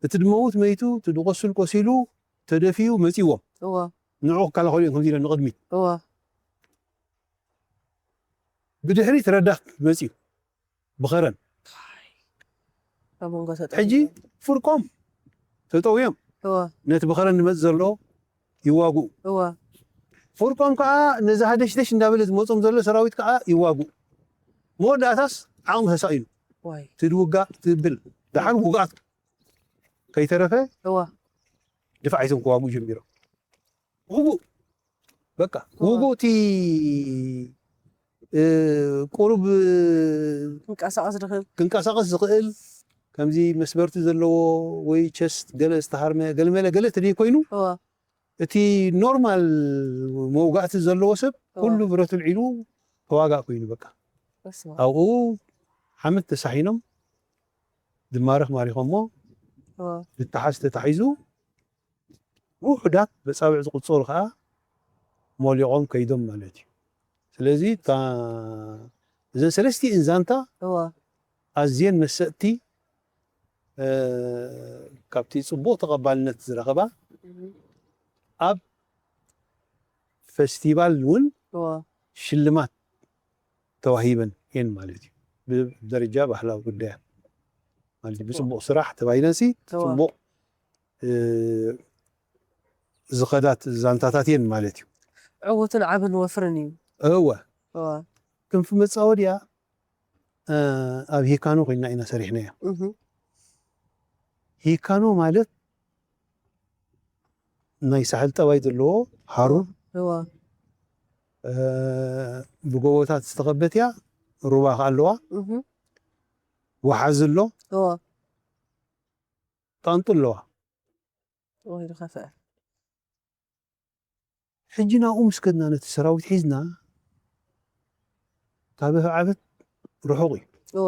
እቲ ድመውት መይቱ፣ እቲ ድቆስል ቆሲሉ፣ ተደፊኡ መፂዎም እወ ንዑ ክከላኸሉ እዮም ከምዚ ኢሎም ንቕድሚት። እወ ብድሕሪት ረዳት መፂኡ ብኸረን ኣብ መንጎ ተጠ ሕጂ ፍርቆም ተጠውዮም እወ ነቲ ብኸረን ዝመፅ ዘሎ ይዋግኡ። እወ ፍርቆም ከዓ ነዚ ሃደሽደሽ እንዳበለ ዝመፆም ዘሎ ሰራዊት ከዓ ይዋግኡ። መወዳእታስ ዓቕሚ ተሳኢኑ ዋይ ትድውጋእ ትብል ደሓን ውግኣት ከይተረፈ እወ ድፋዕ ሒዞም ክዋግኡ ጀሚሮም። ውጉእ በቃ እወ። ውጉእ እቲ እ፣ ቁሩብ ክንቀሳቐስ ድኽእል ክንቀሳቐስ ዝኽእል ከምዚ መስበርቲ ዘለዎ ወይ ቸስት ገለ ዝተሃርመ ገለመለ ገለ ተደይ ኮይኑ እወ እቲ ኖርማል መውጋእቲ ዘለዎ ሰብ እወ። ኩሉ ብረቱ ልዒሉ ተዋጋእ ኮይኑ በቃ በስመ ኣብ። ኣብኡ ሓመድ ተሳሒኖም ድማርኽ ማሪኾሞ እዋ ዝተሓዝ ተታሒዙ ውሑዳት በጻብዕ ዝቁጸሩ ከዓ ሞሊቖም ከይዶም ማለት እዩ። ስለዚ እታ እዘን ሰለስቲኤን ዛንታ እዋ ኣዝየን መሰጥቲ እ፣ ካብቲ ጽቡቕ ተቐባልነት ዝረኸባ ኣብ ፈስቲቫል እውን እዋ ሽልማት ተዋሂበን እየን ማለት እዩ። ብደረጃ ባህላዊ ጉዳያት ማለት እዩ። ብጽቡቕ ስራሕ ተባሂለን ሲ እዋ ጽቡቕ እ፣ ዝኸዳት ዛንታታት እየን ማለት እዩ። ዕዉትን ዓብን ወፍርን እዩ እወ እዋ ክንፊ መጻወድያ እ፣ ኣብ ሂካኖ ኮይና ኢና ሰሪሕናያ። እህ ሂካኖ ማለት ናይ ሳሕል ጠባይ ዘለዎ ሃሩር እዋ እ፣ ብጎቦታት ዝተኸበት እያ። ሩባ ከኣ ኣለዋ፣ እህ ወሓዚ ኣሎ፣ እዋ ጣንጡ ኣለዋ። ወይ ዝኸፍአ ሕጂ ናብኡ ምስ ከድና ነቲ ሰራዊት ሒዝና ካብ ኣፍዓበት ርሑቕ እዩ። እዋ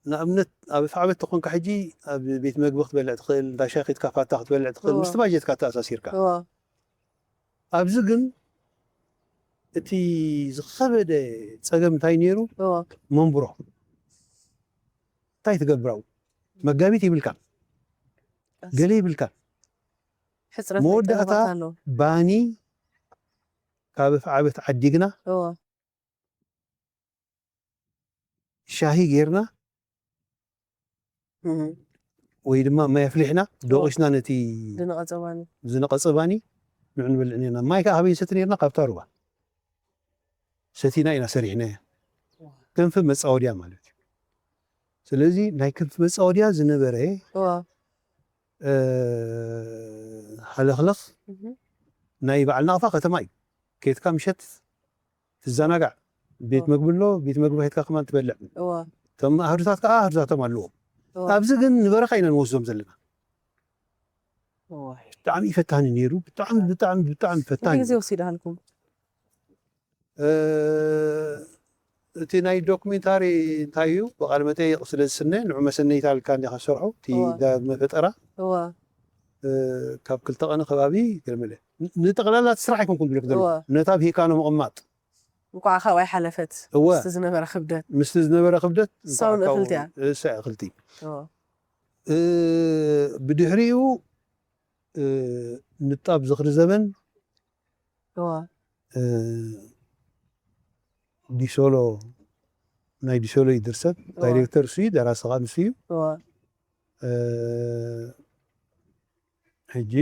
ንኣብነት ኣብ ኣፍዓበት ተኾንካ ሕጂ ኣብ ቤት መግቢ ክትበልዕ ትኽእል፣ እንዳ ሻሂ ኬድካ ፋታ ክትበልዕ ትኽእል፣ እዋ ምስቲ ባጀትካ ተኣሳሲርካ። እዋ ኣብዚ ግን እቲ ዝኸበደ ጸገም እንታይ ነይሩ? እዋ መንብሮ እንታይ ትገብር ኣብኡ? መጋቢት ይብልካ፣ ገለ ይብልካ። ሕፅረት መወዳእታ ጠለባት ኣሎ ባኒ ካብ ኣፍዓበት ዓዲግና እዋ ሻሂ ጌርና እህ ወይ ድማ ማይ ኣፍሊሕና ደቂስና ነቲ ዝነቐፀ ባኒ ዝነቐፀ ባኒ ንዑ ንበልዕ ነርና። ማይ ከዓ ካበይ ንሰቲ ነርና? ካብታ ሩባ ሰቲና ኢና ሰሪሕናያ። ክንፊ መፃወድያ ማለት እዩ። ስለዚ ናይ ክንፊ መፃወድያ ዝነበረ እዋ እ፣ ሃለኽለኽ ናይ በዓል ናቕፋ ከተማ እዩ። ኬድካ ምሸት ትዘናጋዕ፣ ቤት መግቢ ኣሎ፣ ቤት መግቢ ኬድካ ከማን ትበልዕ። እዋ እቶም ኣህዱታት ከዓ ኣህዱታቶም ኣለዎም። እዋ ኣብዚ ግን ንበረኻ ኢና ንወስዶም ዘለና። እዋይ ብጣዕሚ እዩ ፈታኒ ነይሩ። ብጣዕሚ ብጣዕሚ ብጣዕሚ ፈታኒ ግዜ ወሲድሃልኩም እ፣ እቲ ናይ ዶክሜንታሪ እንታይ እዩ? ብቃለ መጠይቕ ስለ ዝስነ ንዑ መሰነይታ ኢልካ እንዲኻ ትሰርሖ እቲ እዋ። ዳግመ ፈጠራ እዋ እ፣ ካብ ክልተ ቀነ ከባቢ ገለመለ ን- ንጠቕላላ እቲ ስራሕ ኣይኮንኩን ዝብለክ ዘሎ እዋ ነታ ኣብ ሂካኖ ምቕማጥ እንኳዕ ካብኣይ ሓለፈት እወ ምስቲ ዝነበረ ክብደት ምስቲ ዝነበረ ክብደት ሳውን እንኳዕ እኽልቲ እያ ካብኡ- እሳ እኽልቲ እዋ እ፣ ብድሕሪኡ እ፣ ንጣብ ዝኽሪ ዘበን እዋ እ፣ ዲሶሎ ናይ ዲሶሎ እዩ ድርሰት እዋ ዳይሬክተር እሱ እዩ ደራሲ ከዓ ንሱ እዩ እዋ እ፣ ሕጂ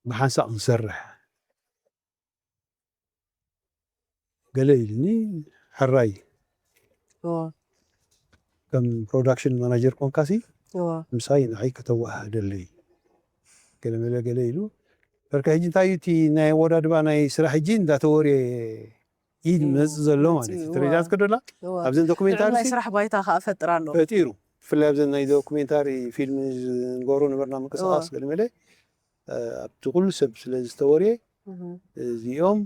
ብሓንሳእ ክንሰርሕ ገለ ኢልኒ ሕራይ እዋ ከም ፕሮዳክሽን ማናጀር ኮንካሲ እዋ ምሳይ ንዓይ ከተዋሃደለይ ገለ መለ ገለ ኢሉ በርካ ሕጂ እንታይ እዩ እቲ ናይ ኣወዳድባ ናይ ስራሕ ሕጂ እንዳተወርየ ኢድ እዩ መፅ ዘሎ ማለት መፅኡ እዩ እዋ ተረዳት ከዶላ እዋ ኣብዘን ዶክሜንታሪ ናይ ስራሕ ባይታ ከዓ ፈጥር ኣሎ ፈጢሩ ብፍላይ ኣብዘን ናይ ዶክሜንታሪ ፊልም ንገብሮ ነበርና ምንቅስቃስ ገለ መለ ኣብቲ ኩሉ ሰብ ስለ ዝተወርየ እዚኦም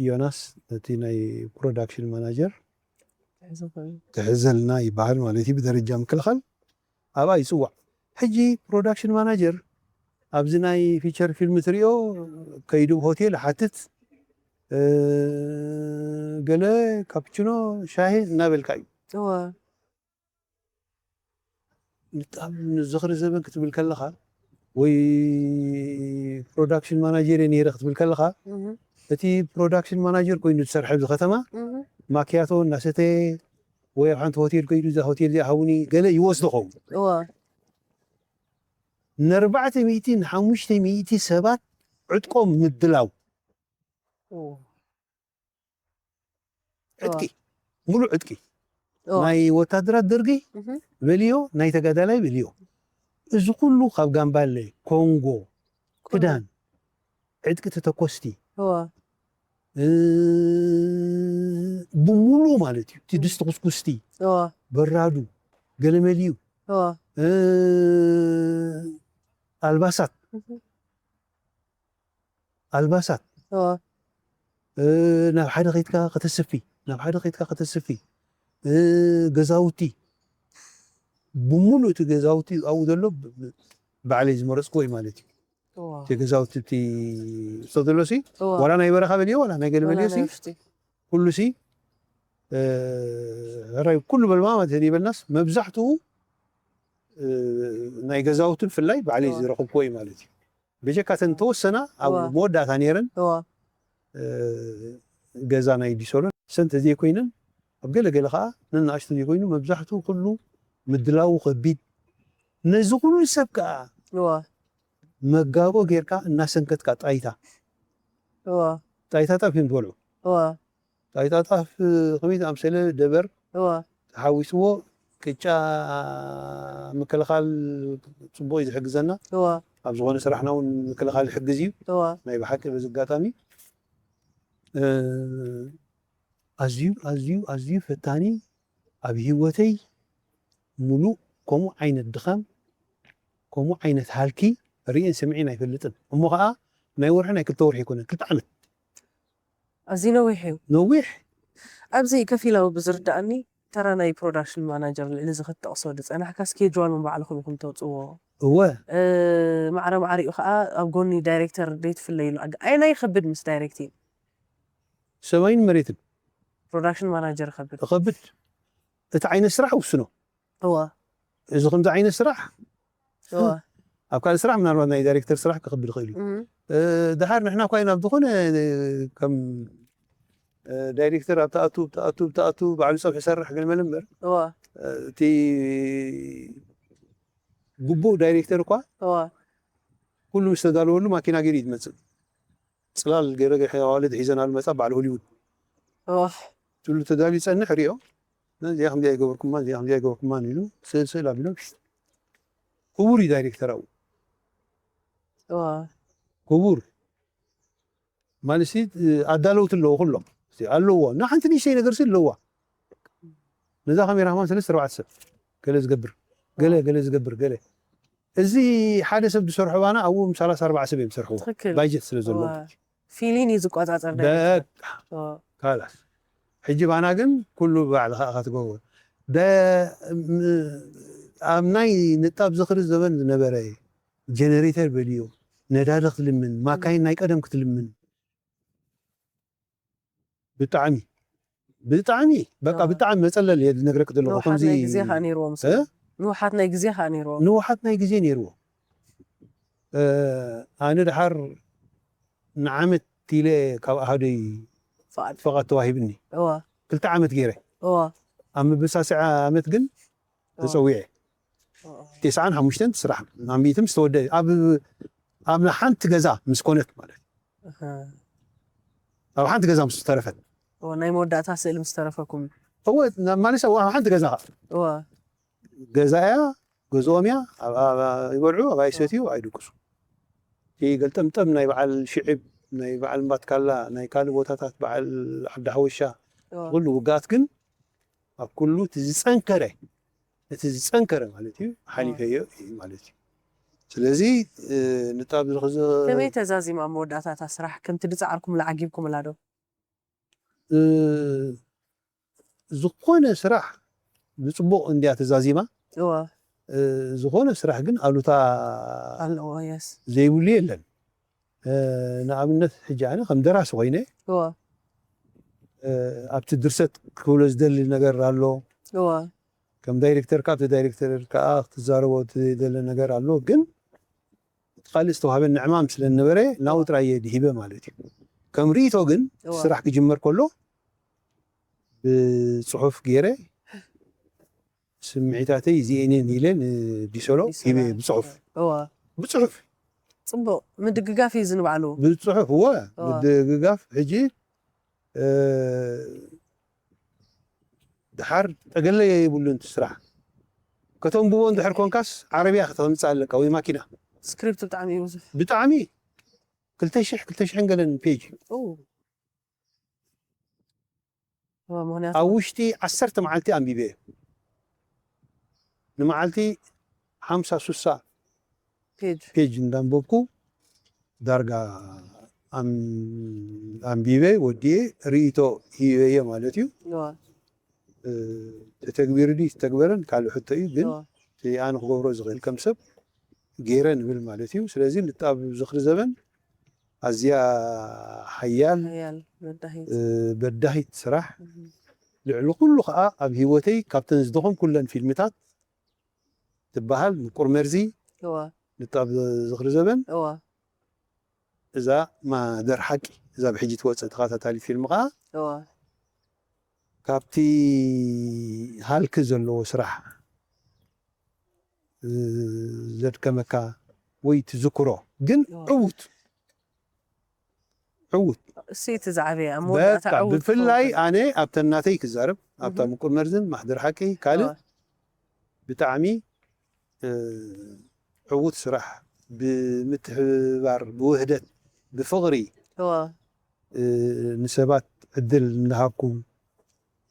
ዮናስ ነቲ ናይ ፕሮዳክሽን ማናጀር ትሕዘልና ይበሃል ማለት እዩ ብደረጃ ምክልኻል ኣብኣ ይፅዋዕ ሕጂ ፕሮዳክሽን ማናጀር ኣብዚ ናይ ፊቸር ፊልም ትሪኦ ከይዱ ሆቴል ሓትት ገለ ካፕችኖ ሻሂ እናበልካ እዩ እወ ንጣብ ንዝኽሪ ዘበን ክትብል ከለኻ ወይ ፕሮዳክሽን ማናጀር እየ ነይረ ክትብል ከለኻ እቲ ፕሮዳክሽን ማናጀር ኮይኑ ዝሰርሐ ኣብዚ ከተማ ማክያቶ እናሰተየ ወይ ኣብ ሓንቲ ሆቴል ከይዱ እዛ ሆቴል እዚኣ ሃቡኒ ገለ ይወስዶ ኸውን እወ ንኣርባዕተ ሚእቲ ንሓሙሽተ ሚእቲ ሰባት ዕጥቆም ምድላው ዕጥቂ ሙሉእ ዕጥቂ ናይ ወታደራት ደርጊ በልዮ ናይ ተጋዳላይ በልዮ እዚ ኩሉ ካብ ጋምባለ ኮንጎ ክዳን ዕጥቂ ተተኮስቲ ብሙሉእ ማለት እዩ እቲ ድስቲ ኩስኩስቲ በራዱ ገለመልዩ ኣልባሳት ኣልባሳት እ፣ ናብ ሓደ ከይትካ ከተስፊ፣ ናብ ሓደ ከይትካ ከተስፊ፣ እ፣ ገዛውቲ፣ ብምሉእ እቲ ገዛውቲ ኣብኡ ዘሎ ብ-፣ ብ-፣ ባዕለይ ዝመረጽክዎ እዩ ማለት እዩ። እዋ። እቲ ገዛውቲ እቲ ዘሎ ሲ፣ እዋ። ዋላ ናይ በረኻ በልዮ፣ ዋላ ናይ ገለ ዋላ በልዮ ሲ፣ ናይ ውሽጢ። ኩሉ ሲ፣ እ፣ ሕራይ ኩሉ በልማ ማለት እንተይበልናስ፣ መብዛሕትኡ፣ እ፣ ናይ ገዛውቲ ብፍላይ ባዕለይ እዋ። ዝረኸብክዎ እዩ ማለት እዩ። ብጀካ እተን ተወሰና ኣብ እዋ። መወዳእታ ነይረን፣ እዋ። እ፣ ገዛ ናይ ዲሶሎን ሰን ተዘይኮይነን፣ ኣብ ገለ ገለ ኸዓ ነናእሽቱ ዘይኮይኑ፣ መብዛሕትኡ ኩሉ ምድላዉ ከቢድ። ነዚ ኩሉ ሰብ ከኣ እዋ። መጋቦ ጌርካ እናሰንከትካ ጣይታ። እዋ። ጣይታ ጣፍ እዮም ዝበልዑ። እዋ። ጣይታ ጣፍ ከመይ ዝኣምሰለ ደበር እዋ። ተሓዊስዎ ቅጫ ምክልኻል ጽቡቕ እዩ ዝሕግዘና። እዋ። ኣብ ዝኾነ ስራሕና እውን ምክልኻል ይሕግዝ እዩ። እዋ። ናይ ብሓቂ በዚ ኣጋጣሚ፣ እ፣ ኣዝዩ፣ ኣዝዩ፣ ኣዝዩ ፈታኒ፣ ኣብ ህይወተይ ሙሉእ ከምኡ ዓይነት ድኻም፣ ከምኡ ዓይነት ሃልኪ ርእየን ሰሚዐን ኣይፈልጥን። እሞ ኸዓ ናይ ወርሒ ናይ ክልተ ወርሒ ኣይኮነን፣ ክልተ ዓመት። ኣዝዩ ነዊሕ እዩ። ነዊሕ። ኣብዚ ከፊላዊ ብዝርዳእኒ ተራ ናይ ፕሮዳክሽን ማናጀር ልዕሊ እዚ ክትጠቕሶ ዝጸናሕካ ስኬጁዋል እውን ባዕልኹም ኢኹም ተውጽዎ። እወ። እ፣ ማዕረ ማዕሪኡ ኸዓ ኣብ ጎኒ ዳይሬክተር ዘይትፍለይሉ ኣጋ-፣ ኣየናይ ይኸብድ ምስ ዳይሬክቲንግ? ሰማይን መሬትን። ፕሮዳክሽን ማናጀር ይኸብድ። ይኸብድ። እቲ ዓይነት ስራሕ ውስኖ። እወ። እዚ ከምዚ ዓይነት ስራሕ እወ። ኣብ ካልእ ስራሕ ምናልባት ናይ ዳይሬክተር ስራሕ ክኸብድ ይኽእል እዩ። እም። እ፣ ደሓር ንሕና እኳ ኢና ኣብ ዝኾነ፣ እ፣ ከም፣ እ፣ ዳይሬክተር ኣብ ተኣቱ፣ ተኣቱ፣ ተኣቱ፣ ባዕሉ ጸብሒ ይሰርሕ ገለ መለ እምበር፣ እወ። እ፣ እቲ ግቡእ ዳይሬክተር እኳ እወ። ኩሉ ምስ ተዳለወሉ ማኪና ገይሩ እዩ ዝመጽእ። ጽላል ገይረ፣ ገይረ ኣዋልድ ሒዘናሉ መጻ፣ በዓል ሆሊውድ። እወ። ትብሉ ተዳልዩ ይጸንሕ፣ ሪኦ። ነዚኣ ከምዚኣ ይገበርኩማ፣ እዚኣ ከምዚኣ ይገበርኩማ ኢሉ ስእል ስእል ኣቢሎም። ክቡር እዩ ዳይሬክተር ኣብኡ። እወ። ክቡር። ማለት ሲ፣ ኣዳለውቲ ኣለዎ ኩሎም። ሲ፣ ኣለዎ። እና ሓንቲ ንእሽተይ ነገር ሲ ኣለዋ። ነዛ ካሜራ ከማን ሰለስተ ኣርባዕተ ሰብ ገለ ዝገብር፣ ገለ፣ እወ። ገለ ዝገብር፣ ገለ። እዚ ሓደ ሰብ ዝሰርሖ ባና ኣብኡ ምስ ሰላሳ ኣርባዓ ሰብ እዮም ዝሰርሕዎ። ትኽክል። ባጀት ስለ ዘለዎ እወ። ማለት እዩ። ፊሊን እዩ ዝቆጻጸር ዳይሬክተር። በቃ። እወ። ካላስ። ሕጂ ባና ግን ኩሉ ባዕልኻ ኢኻ ትገብሮ። ደ-፣ ም-፣ ኣብ ናይ ንጣብ ዝኽሪ ዘበን ዝነበረ ጀነሬተር በልዮ፣ ነዳዲ ክትልምን፣ ማካይን ናይ ቀደም ክትልምን። ብጣዕሚ፣ ብጣዕሚ፣ በቃ እወ። ብጣዕሚ መጸለል እየ ዝነግረክ ዘለኹ። ንውሓት ከምዚ ናይ ግዜ ኸኣ ነይርዎ ምስ እ? ንውሓት ናይ ግዜ ኸኣ ነይርዎ። ንውሓት ናይ ግዜ ነይርዎ። እ፣ ኣነ ደሓር ንዓመት ኢለ ካብ ኣሃደይ ፍቓድ። ፍቓድ ተዋሂብኒ። እወ። ክልተ ዓመት ገይረ። እወ። ኣብ መበሳስዒ ዓመት ግን እወ። ተጸዊዐ። እወ። ተስዓን ሓሙሽተን ስራሕ ኣንቢቲ ምስ ተወደ፣ ኣብ፣ ኣብ ሓንቲ ገዛ ምስ ኮነት ማለት እዩ። እህ። ኣብ ሓንቲ ገዛ ምስ ተረፈት። እወ፣ ናይ መወዳእታ ስእሊ ምስ ተረፈኩም። እወ፣ ና-፣ ማለት ኣብ ሓንቲ ገዛ ኸኣ። እወ። ገዛ እያ፣ ገዝኦም እያ፣ ኣብ፣ ኣብ፣ ኣብ ይበልዑ፣ ኣብ ኣይሰትዩ፣ ኣይድቅሱ። እቲ ገልጠምጠም ናይ በዓል ሽዕብ፣ ናይ በዓል እምባትካላ፣ ናይ ካልእ ቦታታት፣ በዓል ዓዲ ሓወሻ፣ እወ። ኩሉ ውግኣት ግን ኣብ ኩሉ እቲ ዝጸንከረ፣ እቲ ዝጸንከረ ማለት እዩ፣ ሓሊፈዮ እዩ ማለት እዩ። ስለዚ፣ እ፣ ንጣብ ዝኽዚ-፣ ከመይ ተዛዚማ ኣብ መወዳእታ እታ ስራሕ? ከምቲ ዝጸዓርኩምላ ዓጊብኩምላ ዶ? እ፣ ዝኾነ ስራሕ ብጽቡቕ እንድያ ተዛዚማ። እወ። እ፣ ዝኾነ ስራሕ ግን ኣሉታ ኣለዎ፣ የስ። ዘይብሉ የለን። እ፣ ንኣብነት ሕጂ ኣነ ከም ደራሲ ኮይነ፣ እወ። እ፣ ኣብቲ ድርሰት ክብሎ ዝደሊ ነገር ኣሎ። እወ። ከም ዳይሬክተር ከኣ ኣብቲ ዳይሬክተር ከኣ ክትዛረቦ ትደሊ ነገር ኣሎ። ግን እቲ ካልእ ዝተዋህበኒ ዕማም ስለ ዝነበረ ናብኡ ጥራይ እየ ድሂበ ማለት እዩ። ከም ርእይቶ ግን እወ። ስራሕ ክጅመር ከሎ ብጽሑፍ ገይረ ስምዒታተይ እዚኤን እየን ኢለ ንዲሶሎ ዲሶሎ። ሂበ ብጽሑፍ። እወ። ብጽሑፍ። ጽቡቕ ምድግጋፍ እዩ እዚ ንባዕሉ። ብጽሑፍ፣ እወ። እወ። ምድግጋፍ ሕጂ፣ እ፣ ደሓር ጠገለ የብሉን እቲ ስራሕ። ከተንብቦ እንድሕር ኮንካስ ዓረብያ ከተምጽእ ኣለካ ወይ ማኪና። ስክሪፕት ብጣዕሚ እዩ ብዙሕ። ብጣዕሚ። ክልተ ሽሕ፣ ክልተ ሽሕን ገለን ፔጅ። ኦ። እወ፣ ምኽንያቱ ኣብ ውሽጢ ዓሰርተ መዓልቲ ኣንቢበ እየ። ንመዓልቲ ሓምሳ ሱሳ ፔጅ። ፔጅ እንዳንበብኩ ዳርጋ ኣም- ኣንቢበ ወዲየ ርእይቶ ሂበየ ማለት እዩ። እዋ ተተግቢሩ ድዩ ተተግበረን ካልእ ሕቶ እዩ። ግን እዋ እቲ ኣነ ክገብሮ ዝኽእል ከም ሰብ ገይረ ንብል ማለት እዩ። ስለዚ ንጣብ ዝኽሪ ዘበን ኣዝያ ሓያል ሓያል በዳሂት በዳሂት ስራሕ ልዕሊ ኩሉ ከዓ ኣብ ህይወተይ ካብተን ዝደኸምኩለን ፊልምታት ትበሃል ምቁር መርዚ እዋ ንጣብ ዝኽሪ ዘበን እዋ እዛ ማህደር ሓቂ እዛ ብሕጂ ትወፅእ ተኸታታሊ ፊልም ከዓ እዋ ካብቲ ሃልኪ ዘለዎ ስራሕ ዘድከመካ ወይ ትዝክሮ ግን ዕውት ዕውት እሱ እቲ ዝዓበየ ኣብ መወዳእታ በቃ ዕውት ብፍላይ ክኸውን ኣነ ኣብተን ናተይ ክዛረብ ኣብታ እህ። ምቁር መርዝን ማሕደር ሓቂ ካልእ እዋ ብጣዕሚ እ፣ ዕውት ስራሕ ብምትሕብባር ብውህደት ብፍቕሪ እዋ እ፣ ንሰባት ዕድል እንዳሃብኩ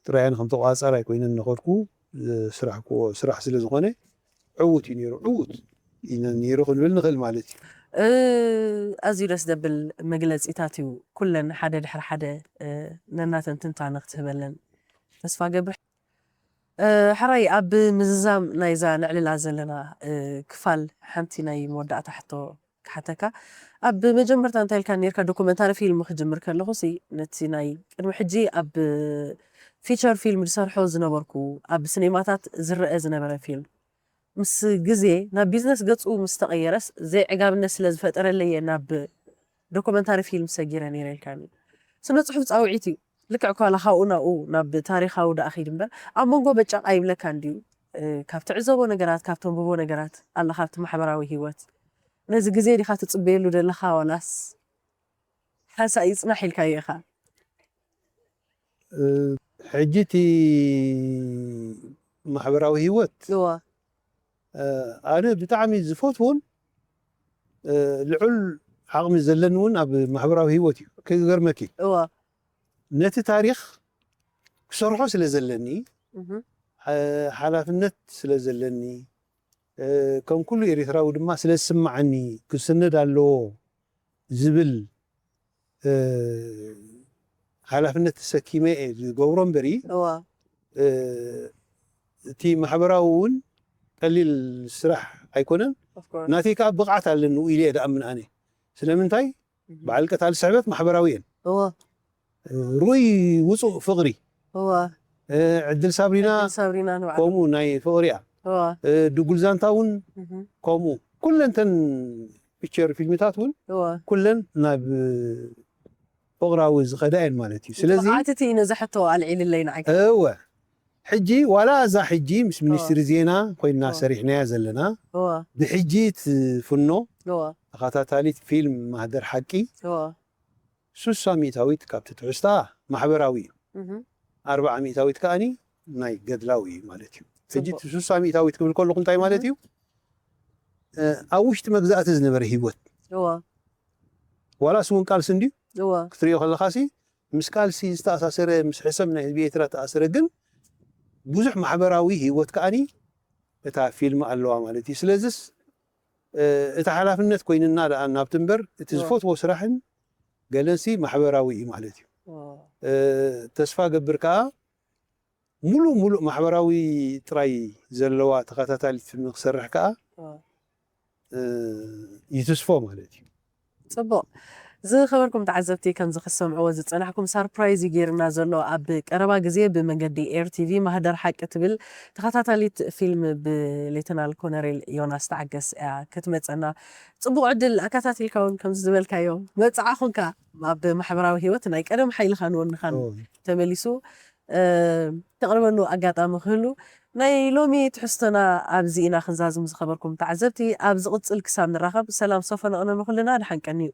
ጥራይ ኣነ ከም ተቋፃራይ ኮይነ እናኸድኩ ዝስራሕክዎ ስራሕ ስለ ዝኾነ ዕውት እዩ ነይሩ። ዕውት እዩ ነይሩ ክንብል ንኽእል ማለት እዩ። እ፣ ኣዝዩ ደስ ዘብል መግለፂታት እዩ። ኩለን ሓደ ድሕሪ ሓደ እ፣ ነናተን ትንታነ ክትህበለን ተስፋ ገብር። እ፣ ሕራይ ኣብ ምዝዛም ናይዛ ነዕልላ ዘለና እ፣ ክፋል ሓንቲ ናይ መወዳእታ ሕቶ ክሓተካ። ኣብ መጀመርታ እንታይ ኢልካ ነርካ ዶኩመንታሪ ፊልም ክጅምር ከለኹ ሲ ነቲ ናይ ቅድሚ ሕጂ ኣብ ፊቸር ፊልም ዝሰርሖ ዝነበርኩ ኣብ ስኔማታት ዝረአ ዝነበረ ፊልም ምስ ግዜ ናብ ቢዝነስ ገጹ ምስ ተቐየረስ ዘይዕጋብነት ስለ ዝፈጠረለየ ናብ ዶኩመንታሪ ፊልም ሰጊረ ነይረ ኢልካኒ። ስነ ጽሑፍ ጻውዒት እዩ። ልክዕ እኳ ካብኡ ናብኡ ናብ ታሪኻዊ ደኣ ኺድ እምበር ኣብ መንጎ በጫቕ ኣይብለካን ድዩ? እ፣ ካብ ትዕዘቦ ነገራት ካብ ተንብቦ ነገራት ኣላ ካብቲ ማሕበራዊ ህይወት ነዚ ግዜ ዲኻ ትጽበየሉ ዘለኻ ዋላስ ሓንሳእ ይጽናሕ ኢልካዮ ኢኻ? እ፣ ሕጂ እቲ ማሕበራዊ ህይወት እዋ እ፣ ኣነ ብጣዕሚ ዝፈትዎን እ፣ ልዑል ዓቕሚ ዘለኒ እውን ኣብ ማሕበራዊ ህይወት እዩ። ክገርመኪ እዋ ነቲ ታሪኽ ክሰርሖ ስለ ዘለኒ እህ። ሓ- ሓላፍነት ስለ ዘለኒ እ፣ ከም ኩሉ ኤርትራዊ ድማ ስለ ዝስምዓኒ ክስነድ ኣለዎ ዝብል እ፣ ሓላፍነት ተሰኪመ እየ ዝገብሮ እምበሪ እዋ እ፣ እቲ ማሕበራዊ እውን ቀሊል ስራሕ ኣይኮነን። of course ናተይ ከዓ ብቕዓት ኣለኒ ኢለ እየ ደኣምን ኣነ። ስለምንታይ በዓል ቀታሊ ስሕበት ማሕበራዊ እየን። እዋ እ፣ ርኡይ ውፁእ ፍቕሪ እዋ እ፣ ዕድል ሳብሪና ዕድል ሳብሪና ንባዕላ ከምኡ ናይ ፍቕሪ እያ። እዋ እ፣ ድጉል ዛንታ እውን እህ። ከምኡ ኩለን ተን ፒክቸር ፊልምታት እውን እዋ ኩለን ናብ ፍቕራዊ ዝኸዳ እየን ማለት እዩ። ስለዚ ብቕዓት እቲ ነዚ ሕቶ ኣልዒልለይ ንዓይ እወ ሕጂ ዋላ እዛ ሕጂ ምስ ሚኒስትሪ ዜና ኮይና ሰሪሕናያ ዘለና እዋ ብሕጂ ትፍኖ እዋ ተኸታታሊት ፊልም ማህደር ሓቂ እዋ ሱሳ ሚእታዊት ካብቲ ትሕዝታ ማሕበራዊ እዩ። እህ። ኣርባዓ ሚእታዊት ከዓኒ ናይ ገድላዊ እዩ ማለት እዩ። ሕጂ ጽቡቕ። እቲ ሱሳ ሚእታዊት ክብል ከለኹ እንታይ ማለት እዩ? እ፣ ኣብ ውሽጢ መግዛእቲ ዝነበረ ህይወት እዋ ዋላስ እውን ቃልሲ እንድዩ እዋ ክትሪኦ ከለኻሲ ምስ ቃልሲ ዝተኣሳሰረ ምስ ሕሰም ናይ ህዝቢ ኤርትራ ተኣሰረ ግን ብዙሕ ማሕበራዊ ህይወት ከዓኒ እታ ፊልም ኣለዋ ማለት እዩ። ስለዚስ እ፣ እቲ ሓላፍነት ኮይንና ደኣ ናብቲ እምበር እቲ እዋ ዝፈትዎ ስራሕን ገለንሲ ማሕበራዊ እዩ ማለት እዩ። እዋ እ፣ ተስፋ ገብር ከዓ ሙሉእ ሙሉእ ማሕበራዊ ጥራይ ዘለዋ ተኸታታሊት ፊልም ክሰርሕ ከዓ እዋ እ፣ ይትስፎ ማለት እዩ። ጽቡቕ። ዝኸበርኩም ተዓዘብቲ፣ ከምዚ ክትሰምዕዎ ዝጸናሕኩም ሳርፕራይዝ እዩ ገይርና ዘሎ። ኣብ ቀረባ ግዜ ብመገዲ ኤር ቲቪ ማህደር ሓቂ ትብል ተኸታታሊት ፊልም ብሌተናል ኮነሬል ዮናስ ተዓገስ እያ ክትመጸና። ጽቡቕ ዕድል ኣከታቲልካ እውን ከምዚ ዝበልካዮ መብጽዓ ኹንካ ኣብ ማሕበራዊ ህይወት ናይ ቀደም ሓይልኻን ወንኻን ኦ፣ ተመሊሱ እ፣ ተቕርበሉ ኣጋጣሚ ክህሉ ናይ ሎሚ ትሕዝቶና ኣብዚ ኢና ክንዛዝም ዝኸበርኩም ተዓዘብቲ። ኣብ ዝቕጽል ክሳብ ንራኸብ ሰላም ሶፈ ነቕነ ንኹልና ድሓን ቀንዩ።